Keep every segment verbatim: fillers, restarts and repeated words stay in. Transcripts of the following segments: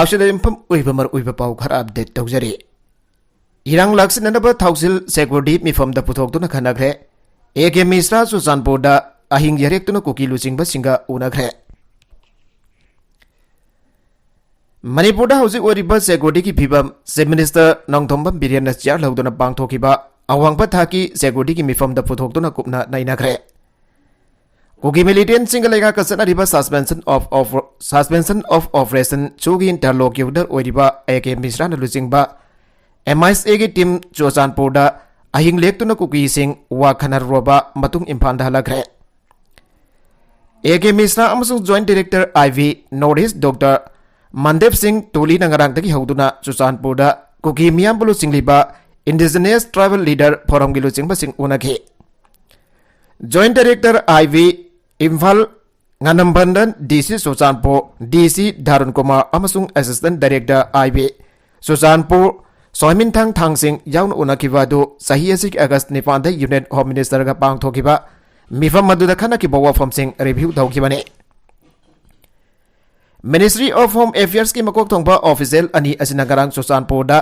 ꯑꯁꯤꯗ ꯌꯨꯝꯐꯝ ꯑꯣꯏꯕ ꯃꯔꯨꯑꯣꯏꯕ ꯄꯥꯎ ꯈꯔ update ꯇꯧꯖꯔꯤ꯫ ꯏꯔꯥꯡ ꯂꯥꯛꯁꯤꯟꯅꯅꯕ ꯊꯥꯎꯁꯤꯜ security ꯃꯤꯐꯝꯗ ꯄꯨꯊꯣꯛꯇꯨꯅ ꯈꯟꯅꯈ꯭ꯔꯦ꯫ ꯑꯦ ꯀꯦ ꯃꯤꯁ꯭ꯔꯥ ꯆꯨꯔꯆꯥꯟꯄꯨꯔꯗ ꯑꯍꯤꯡ ꯌꯥꯔꯦꯛꯇꯨꯅ ꯀꯨꯀꯤ ꯂꯨꯆꯤꯡꯕꯁꯤꯡꯒ ꯎꯅꯈ꯭ꯔꯦ꯫ ꯃꯅꯤꯄꯨꯔꯗ ꯍꯧꯖꯤꯛ ꯑꯣꯏꯔꯤꯕ securityꯒꯤ ꯐꯤꯕꯝ Chief Minister ꯅꯣꯡꯊꯣꯝꯕꯝ ꯕꯤꯔꯦꯟꯅ chair ꯂꯧꯗꯨꯅ ꯄꯥꯡꯊꯣꯛꯈꯤꯕ ꯑꯋꯥꯡꯕ ꯊꯥꯛꯀꯤ securityꯒꯤ ꯃꯤꯐꯝꯗ ꯄꯨꯊꯣꯛꯇꯨꯅ ꯀꯨꯞꯅ ꯅꯩꯅꯈ꯭ꯔꯦ꯫ ꯀꯨꯀꯤ militantꯁꯤꯡꯒ ꯂꯩꯉꯥꯛꯀ ꯆꯠꯅꯔꯤꯕ suspension of, of, suspension of operation ꯁꯨꯒꯤ interlocutor ꯑꯣꯏꯔꯤꯕ ꯑꯦ ꯀꯦ ꯃꯤꯁ꯭ꯔꯥꯅ ꯂꯨꯆꯤꯡꯕ ꯑꯦꯝ ꯑꯥꯏ ꯑꯦꯁ ꯑꯦꯒꯤ team ꯆꯨꯔꯆꯥꯟꯄꯨꯔꯗ ꯑꯍꯤꯡ ꯂꯦꯛꯇꯨꯅ ꯀꯨꯀꯤꯁꯤꯡ ꯋꯥ ꯈꯟꯅꯔꯨꯔꯕ ꯃꯇꯨꯡ ꯏꯝꯐꯥꯜꯗ ꯍꯜꯂꯛꯈ꯭ꯔꯦ꯫ ꯑꯦ ꯀꯦ ꯃꯤꯁ꯭ꯔꯥ ꯑꯃꯁꯨꯡ Joint Director I V North East Doctor ꯃꯟꯗꯦꯞ ꯁꯤꯡ ꯇꯣꯂꯤꯅ ꯉꯔꯥꯡꯗꯒꯤ ꯍꯧꯗꯨꯅ ꯆꯨꯔꯆꯥꯟꯄꯨꯔꯗ ꯀꯨꯀꯤ ꯃꯤꯌꯥꯝꯕꯨ ꯂꯨꯆꯤꯡꯂꯤꯕ Indigenous Tribal Leader Forumꯒꯤ ꯂꯨꯆꯤꯡꯕꯁꯤꯡ ꯎꯅꯈꯤ꯫ Joint Director I V Imphal ꯉꯥꯅꯝꯕꯟꯗꯟ, D C Churachandpur, D C ꯙꯥꯔꯨꯟ Kumar ꯑꯃꯁꯨꯡ Assistant Director I V Churachandpur ꯁꯣꯏꯃꯤꯟꯊꯥꯡ ꯊꯥꯡꯁꯤꯡ ꯌꯥꯎꯅ ꯎꯅꯈꯤꯕ ꯑꯗꯨ ꯆꯍꯤ ꯑꯁꯤꯒꯤ ꯑꯥꯒꯁ ꯅꯤꯄꯥꯟꯗ Union Home Ministerꯒ ꯄꯥꯡꯊꯣꯛꯈꯤꯕ ꯃꯤꯐꯝ ꯑꯗꯨꯗ ꯈꯟꯅꯈꯤꯕ ꯋꯥꯐꯝꯁꯤꯡ review ꯇꯧꯈꯤꯕꯅꯤ꯫ Ministry of Home Affairsꯀꯤ ꯃꯀꯣꯛ ꯊꯣꯡꯕ official ꯑꯅꯤ ꯑꯁꯤꯅ ꯉꯔꯥꯡ ꯆꯨꯔꯆꯥꯟꯄꯨꯔꯗ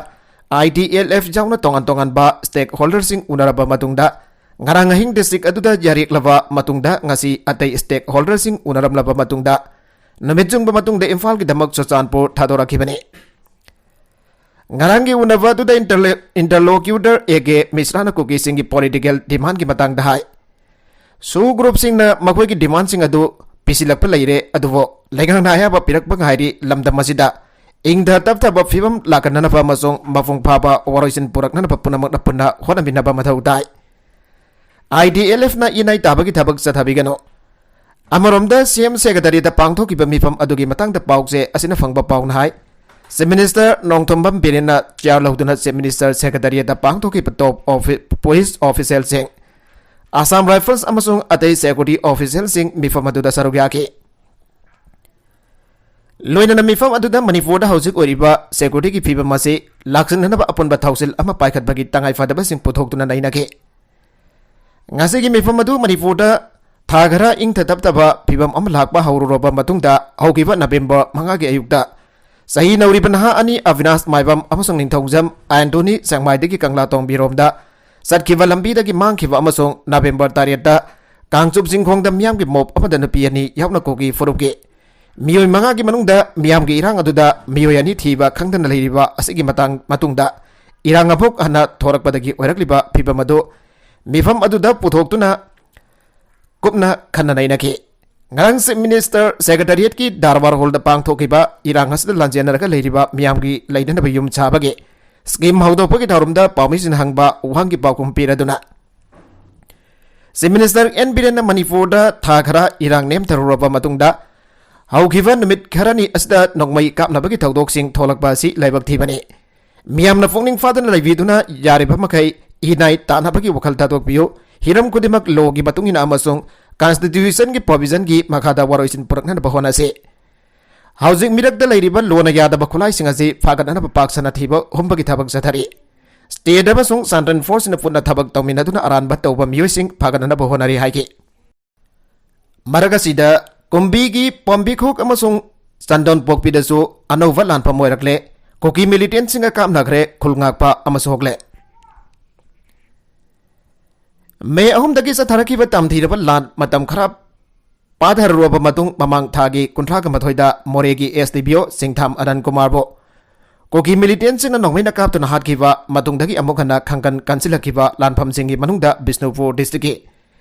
I T L F ꯌꯥꯎꯅ ꯇꯣꯉꯥꯟ ꯇꯣꯉꯥꯟꯕ stakeholderꯁꯤꯡ ꯎꯅꯔꯕ ꯃꯇꯨꯡꯗ, ꯉꯔꯥꯡ ꯑꯍꯤꯡ district ꯑꯗꯨꯗ ꯌꯥꯔꯦꯛꯂꯕ ꯃꯇꯨꯡꯗ, ꯉꯁꯤ ꯑꯇꯩ stakeholderꯁꯤꯡ ꯎꯅꯔꯝꯂꯕ ꯃꯇꯨꯡꯗ, ꯅꯨꯃꯤꯠ ꯌꯨꯡꯕ ꯃꯇꯨꯡꯗ ꯏꯝꯐꯥꯜꯒꯤꯗꯃꯛ ꯆꯨꯔꯆꯥꯟꯄꯨꯔ ꯊꯥꯗꯣꯔꯛꯈꯤꯕꯅꯤ꯫ ꯉꯔꯥꯡꯒꯤ ꯎꯅꯕ ꯑꯗꯨꯗ interle-, interlocutor A K ꯃꯤꯁ꯭ꯔꯥꯅ ꯀꯨꯀꯤꯁꯤꯡꯒꯤ political demandꯒꯤ ꯃꯇꯥꯡꯗ ꯍꯥꯏ꯫ SoO groupꯁꯤꯡꯅ ꯃꯈꯣꯏꯒꯤ demandꯁꯤꯡ ꯑꯗꯨ ꯄꯤꯁꯤꯜꯂꯛꯄ ꯂꯩꯔꯦ, ꯑꯗꯨꯕꯨ ꯂꯩꯉꯥꯛꯅ ꯑꯌꯥꯕ ꯄꯤꯔꯛꯄ ꯉꯥꯏꯔꯤ꯫ ꯂꯝꯗꯝ ꯑꯁꯤꯗ ꯏꯪꯊ ꯇꯞꯊꯕ ꯐꯤꯕꯝ ꯂꯥꯛꯍꯟꯅꯅꯕ ꯑꯃꯁꯨꯡ ꯃꯄꯨꯡ ꯐꯥꯕ ꯋꯥꯔꯣꯏꯁꯤꯟ ꯄꯨꯔꯛꯅꯅꯕ ꯄꯨꯝꯅꯃꯛꯅ ꯄꯨꯟꯅ ꯍꯣꯠꯅꯃꯤꯟꯅꯕ ꯃꯊꯧ ꯇꯥꯏ꯫ I T L Fꯅ ꯏꯅꯥꯏ ꯇꯥꯕꯒꯤ ꯊꯕꯛ ꯆꯠꯊꯕꯤꯒꯅꯨ꯫ ꯑꯃꯔꯣꯝꯗ, C M Secretariatꯇ ꯄꯥꯡꯊꯣꯛꯈꯤꯕ ꯃꯤꯐꯝ ꯑꯗꯨꯒꯤ ꯃꯇꯥꯡꯗ ꯄꯥꯎ ꯆꯦ ꯑꯁꯤꯅ ꯐꯪꯕ ꯄꯥꯎꯅ ꯍꯥꯏ, Chief Minister ꯅꯣꯡꯊꯣꯝꯕꯝ ꯕꯤꯔꯦꯟꯅ chair ꯂꯧꯗꯨꯅ Chief Minister Secretariatꯇ ꯄꯥꯡꯊꯣꯛꯈꯤꯕ top offi-, police officialꯁꯤꯡ, Assam Rifles ꯑꯃꯁꯨꯡ ꯑꯇꯩ security officialꯁꯤꯡ ꯃꯤꯐꯝ ꯑꯗꯨꯗ ꯁꯔꯨꯛ ꯌꯥꯈꯤ꯫ ꯂꯣꯏꯅꯅ ꯃꯤꯐꯝ ꯑꯗꯨꯗ ꯃꯅꯤꯄꯨꯔꯗ ꯍꯧꯖꯤꯛ ꯑꯣꯏꯔꯤꯕ securityꯒꯤ ꯐꯤꯕꯝ ꯑꯁꯤ ꯂꯥꯛꯁꯤꯟꯅꯅꯕ ꯑꯄꯨꯟꯕ ꯊꯧꯁꯤꯜ ꯑꯃ ꯄꯥꯏꯈꯠꯄꯒꯤ ꯇꯉꯥꯏꯐꯗꯕꯁꯤꯡ ꯄꯨꯊꯣꯛꯇꯨꯅ ꯅꯩꯅꯈꯤ꯫ ꯉꯁꯤꯒꯤ ꯃꯤꯐꯝ ꯑꯗꯨ ꯃꯅꯤꯄꯨꯔꯗ ꯊꯥ ꯈꯔ ꯏꯪꯊ ꯇꯞꯊꯕ ꯐꯤꯕꯝ ꯑꯃ ꯂꯥꯛꯄ ꯍꯧꯔꯨꯔꯕ ꯃꯇꯨꯡꯗ, ꯍꯧꯈꯤꯕ November ꯃꯉꯥꯒꯤ ꯑꯌꯨꯛꯇ ꯆꯍꯤ ꯅꯧꯔꯤꯕ ꯅꯍꯥ ꯑꯅꯤ ꯑꯕꯤꯅꯥꯁ ꯃꯥꯏꯕꯝ ꯑꯃꯁꯨꯡ ꯅꯤꯡꯊꯧꯖꯝ ꯑꯦꯟꯊꯣꯅꯤ ꯁꯦꯛꯃꯥꯏꯗꯒꯤ ꯀꯪꯂꯥꯇꯣꯡ ꯕꯤꯔꯣꯝꯗ ꯆꯠꯈꯤꯕ ꯂꯝꯕꯤꯗꯒꯤ ꯃꯥꯡꯈꯤꯕ ꯑꯃꯁꯨꯡ ꯅꯕꯦꯝꯕꯔ ꯇꯔꯦꯠꯇ ꯀꯥꯡꯆꯨꯞ ꯆꯤꯡꯈꯣꯡꯗ ꯃꯤꯌꯥꯝꯒꯤ ꯃꯣꯞ ꯑꯃꯗ ꯅꯨꯄꯤ ꯑꯅꯤ ꯌꯥꯎꯅ ꯀꯨꯀꯤ ꯐꯨꯔꯨꯞꯀꯤ ꯃꯤꯑꯣꯏ ꯃꯉꯥꯒꯤ ꯃꯅꯨꯡꯗ ꯃꯤꯌꯥꯝꯒꯤ ꯏꯔꯥꯡ ꯑꯗꯨꯗ ꯃꯤꯑꯣꯏ ꯑꯅꯤ ꯊꯤꯕ ꯈꯪꯗꯅ ꯂꯩꯔꯤꯕ ꯑꯁꯤꯒꯤ ꯃꯇꯥꯡ, ꯃꯇꯨꯡꯗ ꯏꯔꯥꯡ ꯑꯃꯨꯛ ꯍꯟꯅ ꯊꯣꯔꯛꯄꯗꯒꯤ ꯑꯣꯏꯔꯛꯂꯤꯕ ꯐꯤꯚꯝ ꯑꯗꯨ ꯃꯤꯐꯝ ꯑꯗꯨꯗ ꯄꯨꯊꯣꯛꯇꯨꯅ ꯀꯨꯞꯅ ꯈꯟꯅ ꯅꯩꯅꯈꯤ꯫ ꯉꯔꯥꯡ Chief Minister Secretariatꯀꯤ ꯗꯔꯕꯥꯔ ꯍꯣꯜꯗ ꯄꯥꯡꯊꯣꯛꯈꯤꯕ ꯏꯔꯥꯡ ꯑꯁꯤꯗ ꯂꯥꯟꯖꯦꯟꯅꯔꯒ ꯂꯩꯔꯤꯕ ꯃꯤꯌꯥꯝꯒꯤ ꯂꯩꯅꯅꯕ ꯌꯨꯝ ꯁꯥꯕꯒꯤ scheme ꯍꯧꯗꯣꯛꯄꯒꯤ ꯊꯧꯔꯝꯗ ꯄꯥꯎꯃꯤꯁꯤꯡꯅ ꯍꯪꯕ ꯋꯥꯍꯪꯒꯤ ꯄꯥꯎꯈꯨꯝ ꯄꯤꯔꯗꯨꯅ, Chief Minister ꯑꯦꯟ ꯕꯤꯔꯦꯟꯅ ꯃꯅꯤꯄꯨꯔꯗ ꯊꯥ ꯈꯔ ꯏꯔꯥꯡ ꯅꯦꯝꯊꯔꯨꯔꯕ ꯃꯇꯨꯡꯗ ꯍꯧꯈꯤꯕ ꯅꯨꯃꯤꯠ ꯈꯔꯅꯤ ꯑꯁꯤꯗ ꯅꯣꯡꯃꯩ ꯀꯥꯞꯅꯕꯒꯤ ꯊꯧꯗꯣꯛꯁꯤꯡ ꯊꯣꯛꯂꯛꯄ ꯑꯁꯤ ꯂꯥꯏꯕꯛ ꯊꯤꯕꯅꯤ꯫ ꯃꯤꯌꯥꯝꯅ ꯄꯨꯛꯅꯤꯡ ꯐꯥꯗꯅ ꯂꯩꯕꯤꯗꯨꯅ ꯌꯥꯔꯤꯕ ꯃꯈꯩ ꯏꯅꯥꯏ ꯇꯥꯟꯅꯕꯒꯤ ꯋꯥꯈꯜ ꯊꯥꯗꯣꯛꯄꯤꯌꯨ꯫ ꯍꯤꯔꯝ ꯈꯨꯗꯤꯡꯃꯛ lawꯒꯤ ꯃꯇꯨꯡ ꯏꯟꯅ ꯑꯃꯁꯨꯡ Constitutionꯒꯤ provisionꯒꯤ ꯃꯈꯥꯗ ꯋꯥꯔꯣꯏꯁꯤꯟ ꯄꯨꯔꯛꯅꯅꯕ ꯍꯣꯠꯅꯁꯤ꯫ ꯍꯧꯖꯤꯛ ꯃꯤꯔꯛꯇ ꯂꯩꯔꯤꯕ ꯂꯣꯅ ꯌꯥꯗꯕ ꯈꯨꯠꯂꯥꯏꯁꯤꯡ ꯑꯁꯤ ꯐꯥꯒꯠꯅꯅꯕ ꯄꯥꯛ ꯁꯟꯅ ꯊꯤꯕ ꯍꯨꯝꯕꯒꯤ ꯊꯕꯛ ꯆꯠꯊꯔꯤ꯫ State ꯑꯃꯁꯨꯡ Central Forceꯅ ꯄꯨꯟꯅ ꯊꯕꯛ ꯇꯧꯃꯤꯟꯅꯗꯨꯅ ꯑꯔꯥꯟꯕ ꯇꯧꯕ ꯃꯤꯑꯣꯏꯁꯤꯡ ꯐꯥꯒꯠꯅꯅꯕ ꯍꯣꯠꯅꯔꯤ ꯍꯥꯏꯈꯤ꯫ ꯃꯔꯛ ꯑꯁꯤꯗ ꯀꯨꯝꯕꯤꯒꯤ ꯄꯣꯝꯕꯤꯈꯣꯛ ꯑꯃꯁꯨꯡ ꯆꯟꯗꯣꯟ ꯄꯣꯛꯄꯤꯗꯁꯨ ꯑꯅꯧꯕ ꯂꯥꯟꯐꯝ ꯑꯣꯏꯔꯛꯂꯦ꯫ ꯀꯨꯀꯤ militantꯁꯤꯡꯒ ꯀꯥꯞꯅꯈ꯭ꯔꯦ, ꯈꯨꯜ ꯉꯥꯛꯄ ꯑꯃꯁꯨ ꯍꯣꯛꯂꯦ꯫ ꯃꯦ ꯑꯍꯨꯝꯗꯒꯤ ꯆꯠꯊꯔꯛꯈꯤꯕ ꯇꯝꯊꯤꯔꯕ ꯂꯥꯟ ꯃꯇꯝ ꯈꯔ ꯄꯥꯊꯔꯨꯔꯕ ꯃꯇꯨꯡ, ꯃꯃꯥꯡ ꯊꯥꯒꯤ ꯀꯨꯟꯊ꯭ꯔꯥꯒ ꯃꯥꯊꯣꯏꯗ ꯃꯣꯔꯦꯒꯤ SDPO ꯁꯤꯡꯊꯥꯝ ꯑꯅꯟ ꯀꯨꯃꯥꯔꯕꯨ ꯀꯨꯀꯤ militantꯁꯤꯡꯅ ꯅꯣꯡꯃꯩꯅ ꯀꯥꯞꯇꯨꯅ ꯍꯥꯠꯈꯤꯕ, ꯃꯇꯨꯡꯗꯒꯤ ꯑꯃꯨꯛ ꯍꯟꯅ ꯈꯪꯀꯟ ꯀꯟꯁꯤꯜꯂꯛꯈꯤꯕ ꯂꯥꯟꯐꯝꯁꯤꯡꯒꯤ ꯃꯅꯨꯡꯗ ꯕꯤꯁꯅꯨꯄꯨꯔ districtꯀꯤ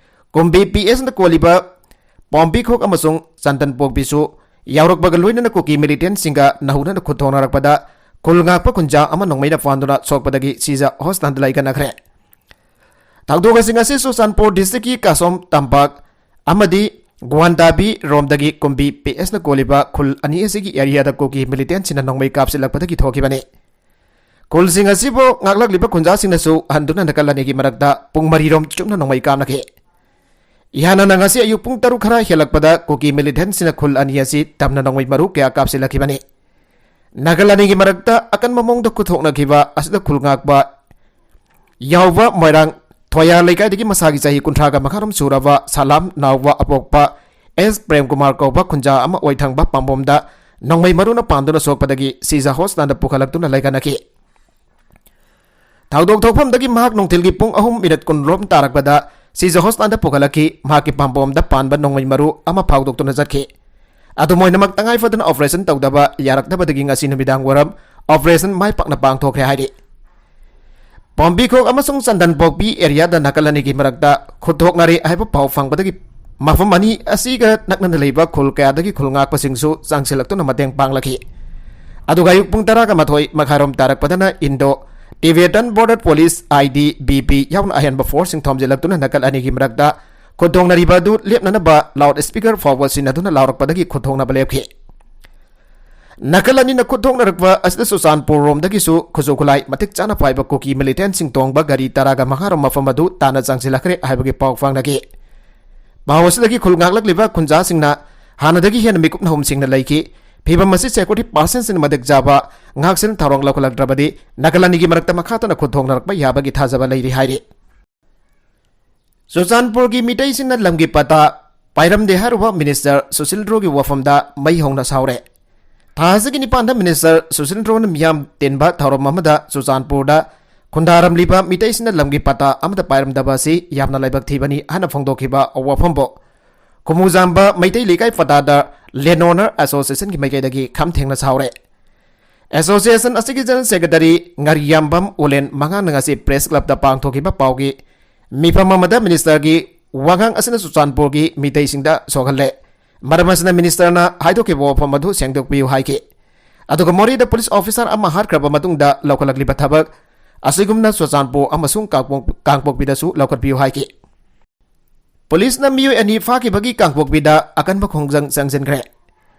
ꯀꯨꯝꯕꯤ PSꯅ ꯀꯣꯜꯂꯤꯕ ꯄꯣꯝꯕꯤꯈꯣꯛ ꯑꯃꯁꯨꯡ ꯆꯟꯗꯟ ꯄꯣꯛꯄꯤꯁꯨ ꯌꯥꯎꯔꯛꯄꯒ ꯂꯣꯏꯅꯅ ꯀꯨꯀꯤ militantꯁꯤꯡꯒ ꯅꯧꯍꯧꯅꯅ ꯈꯨꯠ ꯊꯣꯛꯅꯔꯛꯄꯗ ꯈꯨꯜ ꯉꯥꯛꯄ ꯈꯨꯟꯖꯥ ꯑꯃ ꯅꯣꯡꯃꯩꯅ ꯐꯥꯟꯗꯨꯅ ꯁꯣꯛꯄꯗꯒꯤ ꯁꯤꯖ hospitalꯗ ꯂꯩꯒꯅꯈ꯭ꯔꯦ꯫ ꯊꯧꯗꯣꯛ ꯑꯁꯤ ꯉꯁꯤ ꯆꯨꯔꯆꯥꯟꯄꯨꯔ districtꯀꯤ ꯀꯥꯁꯣꯝ ꯇꯝꯄꯥꯛ ꯑꯃꯗꯤ ꯒ꯭ꯋꯥꯟꯗꯥꯕꯤ ꯔꯣꯝꯗꯒꯤ ꯀꯨꯝꯕꯤ PSꯅ ꯀꯣꯜꯂꯤꯕ ꯈꯨꯜ ꯑꯅꯤ ꯑꯁꯤꯒꯤ areaꯗ ꯀꯨꯀꯤ militantꯁꯤꯡꯅ ꯅꯣꯡꯃꯩ ꯀꯥꯞꯁꯤꯜꯂꯛꯄꯗꯒꯤ ꯊꯣꯛꯈꯤꯕꯅꯤ꯫ ꯈꯨꯜꯁꯤꯡ ꯑꯁꯤꯕꯨ ꯉꯥꯛꯂꯛꯂꯤꯕ ꯈꯨꯟꯖꯥꯁꯤꯡꯅꯁꯨ ꯍꯟꯗꯨꯅ ꯅꯥꯀꯜ ꯑꯅꯤꯒꯤ ꯃꯔꯛꯇ ꯄꯨꯡ ꯃꯔꯤꯔꯣꯝ ꯆꯨꯞꯅ ꯅꯣꯡꯃꯩ ꯀꯥꯞꯅꯈꯤ꯫ ꯏꯍꯥꯟ ꯍꯥꯟꯅ ꯉꯁꯤ ꯑꯌꯨꯛ ꯄꯨꯡ ꯇꯔꯨꯛ ꯈꯔ ꯍꯦꯜꯂꯛꯄꯗ ꯀꯨꯀꯤ militantꯁꯤꯡꯅ ꯈꯨꯜ ꯑꯅꯤ ꯑꯁꯤ ꯇꯝꯅ ꯅꯣꯡꯃꯩ ꯃꯔꯨ ꯀꯌꯥ ꯀꯥꯞꯁꯤꯜꯂꯛꯈꯤꯕꯅꯤ꯫ ꯅꯥꯀꯜ ꯑꯅꯤꯒꯤ ꯃꯔꯛꯇ ꯑꯀꯟꯕ ꯃꯑꯣꯡꯗ ꯈꯨꯠꯊꯣꯛꯅꯈꯤꯕ ꯑꯁꯤꯗ ꯈꯨꯜ ꯉꯥꯛꯄ ꯌꯥꯎꯕ ꯃꯣꯏꯔꯥꯡ ꯊꯣꯌꯥ ꯂꯩꯀꯥꯏꯗꯒꯤ ꯃꯁꯥꯒꯤ ꯆꯍꯤ ꯀꯨꯟꯊ꯭ꯔꯥꯒ ꯃꯉꯥꯔꯣꯝ ꯁꯨꯔꯕ ꯁꯂꯥꯝ ꯅꯥꯎꯕ ꯑꯄꯣꯛꯄ S ꯄ꯭ꯔꯦꯝꯀꯨꯃꯥꯔ ꯀꯧꯕ ꯈꯨꯟꯖꯥ ꯑꯃ ꯑꯣꯏꯊꯪꯕ ꯄꯥꯝꯕꯣꯝꯗ ꯅꯣꯡꯃꯩ ꯃꯔꯨꯅ ꯄꯥꯟꯗꯨꯅ ꯁꯣꯛꯄꯗꯒꯤ ꯁꯤꯖ ꯍꯣꯁꯄꯤꯇꯥꯜꯗ ꯄꯨꯈꯠꯂꯛꯇꯨꯅ ꯂꯩꯈꯠꯅꯈꯤ꯫ ꯊꯧꯗꯣꯛ ꯊꯣꯛꯐꯝꯗꯒꯤ ꯃꯍꯥꯛ ꯅꯨꯡꯊꯤꯜꯒꯤ ꯄꯨꯡ ꯑꯍꯨꯝ ꯃꯤꯅꯠ ꯀꯨꯟꯔꯣꯝ ꯇꯥꯔꯛꯄꯗ ꯁꯤꯖ ꯍꯣꯁꯄꯤꯇꯥꯜꯗ ꯄꯨꯈꯠꯂꯛꯈꯤ꯫ ꯃꯍꯥꯛꯀꯤ ꯄꯥꯝꯕꯣꯝꯗ ꯄꯥꯟꯕ ꯅꯣꯡꯃꯩ ꯃꯔꯨ ꯑꯃ ꯐꯥꯎꯗꯣꯛꯇꯨꯅ ꯆꯠꯈꯤ꯫ ꯑꯗꯨꯝ ꯑꯣꯏꯅꯃꯛ, ꯇꯉꯥꯏ ꯐꯗꯅ ꯑꯣꯄꯔꯦꯁꯟ ꯇꯧꯗꯕ ꯌꯥꯔꯛꯇꯕꯗꯒꯤ ꯉꯁꯤ ꯅꯨꯃꯤꯗꯥꯡ ꯋꯥꯏꯔꯝ ꯑꯣꯄꯔꯦꯁꯟ ꯃꯥꯏ ꯄꯥꯛꯅ ꯄꯥꯡꯊꯣꯛꯈ꯭ꯔꯦ ꯍꯥꯏꯔꯤ꯫ ꯄꯣꯝꯕꯤꯈꯣꯛ ꯑꯃꯁꯨꯡ ꯆꯟꯗꯟꯄꯣꯛꯄꯤ ꯑꯦꯔꯤꯌꯥꯗ ꯅꯥꯀꯜ ꯑꯅꯤꯒꯤ ꯃꯔꯛꯇ ꯈꯨꯠꯊꯣꯛꯅꯔꯦ ꯍꯥꯏꯕ ꯄꯥꯎ ꯐꯪꯕꯗꯒꯤ ꯃꯐꯝ ꯑꯅꯤ ꯑꯁꯤꯒ ꯅꯛꯅꯅ ꯂꯩꯕ ꯈꯨꯜ ꯀꯌꯥꯗꯒꯤ ꯈꯨꯜ ꯉꯥꯛꯄꯁꯤꯡꯁꯨ ꯆꯪꯁꯤꯜꯂꯛꯇꯨꯅ ꯃꯇꯦꯡ ꯄꯥꯡꯂꯛꯈꯤ꯫ ꯑꯗꯨꯒ ꯑꯌꯨꯛ ꯄꯨꯡ ꯇꯔꯥꯒ ꯃꯥꯊꯣꯏ ꯃꯈꯥꯏꯔꯣꯝ ꯇꯥꯔꯛꯄꯗꯅ ꯏꯟꯗꯣ ꯇꯤꯕꯦꯇꯟ ꯕꯣꯔꯗꯔ ꯄꯨꯂꯤꯁ, ꯑꯥꯏ ꯇꯤ ꯕꯤ ꯄꯤ, ꯌꯥꯎꯅ ꯑꯍꯦꯟꯕ ꯐꯣꯔꯁꯁꯤꯡ ꯊꯣꯝꯖꯤꯜꯂꯛꯇꯨꯅ ꯅꯥꯀꯜ ꯑꯅꯤꯒꯤ ꯃꯔꯛꯇ ꯈꯨꯠꯊꯣꯡꯅꯔꯤꯕ ꯑꯗꯨ ꯂꯦꯞꯅꯅꯕ ꯂꯥꯎꯗ ꯁ꯭ꯄꯤꯀꯔ ꯐꯥꯎꯕ ꯁꯤꯖꯤꯟꯅꯗꯨꯅ ꯂꯥꯎꯔꯛꯄꯗꯒꯤ ꯈꯨꯠꯊꯣꯡꯅꯕ ꯂꯦꯞꯈꯤ꯫ ꯅꯥꯀꯜ ꯑꯅꯤꯅ ꯈꯨꯠꯊꯣꯡꯅꯔꯛꯄ ꯑꯁꯤꯗ ꯆꯨꯔꯆꯥꯟꯄꯨꯔ ꯔꯣꯝꯗꯒꯤꯁꯨ ꯈꯨꯠꯁꯨ ꯈꯨꯠꯂꯥꯏ ꯃꯇꯤꯛ ꯆꯥꯅ ꯄꯥꯏꯕ ꯀꯨꯀꯤ ꯃꯤꯂꯤꯇꯦꯟꯁꯤꯡ ꯇꯣꯡꯕ ꯒꯥꯔꯤ ꯇꯔꯥꯒ ꯃꯉꯥꯔꯣꯝ ꯃꯐꯝ ꯑꯗꯨ ꯇꯥꯟꯅ ꯆꯪꯁꯤꯜꯂꯛꯈ꯭ꯔꯦ ꯍꯥꯏꯕꯒꯤ ꯄꯥꯎ ꯐꯪꯅꯈꯤ꯫ ꯄꯥꯎ ꯑꯁꯤꯗꯒꯤ ꯈꯨꯜ ꯉꯥꯛꯂꯛꯂꯤꯕ ꯈꯨꯟꯖꯥꯁꯤꯡꯅ ꯍꯥꯟꯅꯗꯒꯤ ꯍꯦꯟꯅ ꯃꯤꯀꯨꯞ ꯅꯍꯨꯝ ꯁꯤꯡꯅ ꯂꯩꯈꯤ꯫ ꯐꯤꯕꯝ ꯑꯁꯤ ꯁꯦꯀ꯭ꯌꯨꯔꯤꯇꯤ ꯄꯥꯔꯁꯟꯁꯤꯡꯅ ꯃꯇꯤꯛ ꯆꯥꯕ ꯉꯥꯛꯁꯦꯟ ꯊꯧꯔꯥꯡ ꯂꯧꯈꯠꯂꯛꯇ꯭ꯔꯕꯗꯤ ꯅꯥꯀꯜ ꯑꯅꯤꯒꯤ ꯃꯔꯛꯇ ꯃꯈꯥ ꯇꯥꯅ ꯈꯨꯠꯊꯣꯡꯅꯔꯛꯄ ꯌꯥꯕꯒꯤ ꯊꯥꯖꯕ ꯂꯩꯔꯤ ꯍꯥꯏꯔꯤ꯫ ꯆꯨꯔꯆꯥꯟꯄꯨꯔꯒꯤ ꯃꯤꯇꯩꯁꯤꯡꯅ ꯂꯝꯒꯤ ꯄꯇꯥ ꯄꯥꯏꯔꯝꯗꯦ ꯍꯥꯏꯔꯨꯕ ꯃꯤꯅꯤꯁꯇꯔ ꯁꯨꯁꯤꯜ ꯗ꯭ꯔꯣꯒꯤ ꯋꯥꯐꯝꯗ ꯃꯩ ꯍꯧꯅ ꯁꯥꯎꯔꯦ꯫ ꯊꯥ ꯑꯁꯤꯒꯤ ꯅꯤꯄꯥꯟꯗ ꯃꯤꯅꯤꯁꯇꯔ ꯁꯨꯁꯤꯜ ꯗ꯭ꯔꯣꯅ ꯃꯤꯌꯥꯝ ꯇꯤꯟꯕ ꯊꯧꯔꯝ ꯑꯃꯗ ꯆꯨꯔꯆꯥꯟꯄꯨꯔꯗ ꯈꯨꯟꯗꯥꯔꯝꯂꯤꯕ ꯃꯤꯇꯩꯁꯤꯡꯅ ꯂꯝꯒꯤ ꯄꯇꯥ ꯑꯃꯠꯇ ꯄꯥꯏꯔꯝꯗꯕ ꯑꯁꯤ ꯌꯥꯝꯅ ꯂꯥꯏꯕꯛ ꯊꯤꯕꯅꯤ ꯍꯥꯏꯅ ꯐꯣꯡꯗꯣꯛꯈꯤꯕ ꯋꯥꯐꯝꯕꯨ ꯈꯨꯃꯨꯖꯥꯝꯕ ꯃꯩꯇꯩ ꯂꯩꯀꯥꯏ ꯄꯇꯥꯗꯥꯔ ꯂꯦꯟ ꯑꯣꯅꯔ ꯑꯦꯁꯣꯁꯤꯌꯦꯁꯟꯒꯤ ꯃꯥꯏꯀꯩꯗꯒꯤ ꯈꯝ ꯊꯦꯡꯅ ꯁꯥꯎꯔꯦ꯫ ꯑꯦꯁꯣꯁꯤꯌꯦꯁꯟ ꯑꯁꯤꯒꯤ ꯖꯦꯅꯔꯦꯜ ꯁꯦꯀ꯭ꯔꯦꯇꯔꯤ ꯉꯥꯔꯤꯌꯥꯝꯕꯝ ꯎꯂꯦꯟ ꯃꯉꯥꯡꯅ ꯉꯁꯤ ꯄ꯭ꯔꯦꯁ ꯀ꯭ꯂꯕꯇ ꯄꯥꯡꯊꯣꯛꯈꯤꯕ ꯄꯥꯎꯒꯤ ꯃꯤꯐꯝ ꯑꯃꯗ ꯃꯤꯅꯤꯁꯇꯔꯒꯤ ꯋꯥꯉꯥꯡ ꯑꯁꯤꯅ ꯆꯨꯔꯆꯥꯟꯄꯨꯔꯒꯤ ꯃꯤꯇꯩꯁꯤꯡꯗ ꯁꯣꯛꯍꯜꯂꯦ꯫ ꯃꯔꯝ ꯑꯁꯤꯅ ꯃꯤꯅꯤꯁꯇꯔꯅ ꯍꯥꯏꯗꯣꯛꯈꯤꯕ ꯋꯥꯐꯝ ꯑꯗꯨ ꯁꯦꯡꯗꯣꯛꯄꯤꯌꯨ ꯍꯥꯏꯈꯤ꯫ ꯑꯗꯨꯒ ꯃꯣꯔꯦꯗ ꯄꯨꯂꯤꯁ ꯑꯣꯐꯤꯁꯥꯔ ꯑꯃ ꯍꯥꯠꯈ꯭ꯔꯕ ꯃꯇꯨꯡꯗ ꯂꯧꯈꯠꯂꯛꯂꯤꯕ ꯊꯕꯛ ꯑꯁꯤꯒꯨꯝꯅ ꯆꯨꯔꯆꯥꯟꯄꯨꯔ ꯑꯃꯁꯨꯡ ꯀꯥꯡꯄꯣꯛ-, ꯀꯥꯡꯄꯣꯛꯄꯤꯗꯁꯨ ꯂꯧꯈꯠꯄꯤꯌꯨ ꯍꯥꯏꯈꯤ꯫ ꯄꯨꯂꯤꯁꯅ ꯃꯤꯑꯣꯏ ꯑꯅꯤ ꯐꯥꯈꯤꯕꯒꯤ ꯀꯥꯡꯄꯣꯛꯄꯤꯗ ꯑꯀꯟꯕ ꯈꯣꯡꯖꯪ ꯆꯪꯁꯤꯟꯈ꯭ꯔꯦ꯫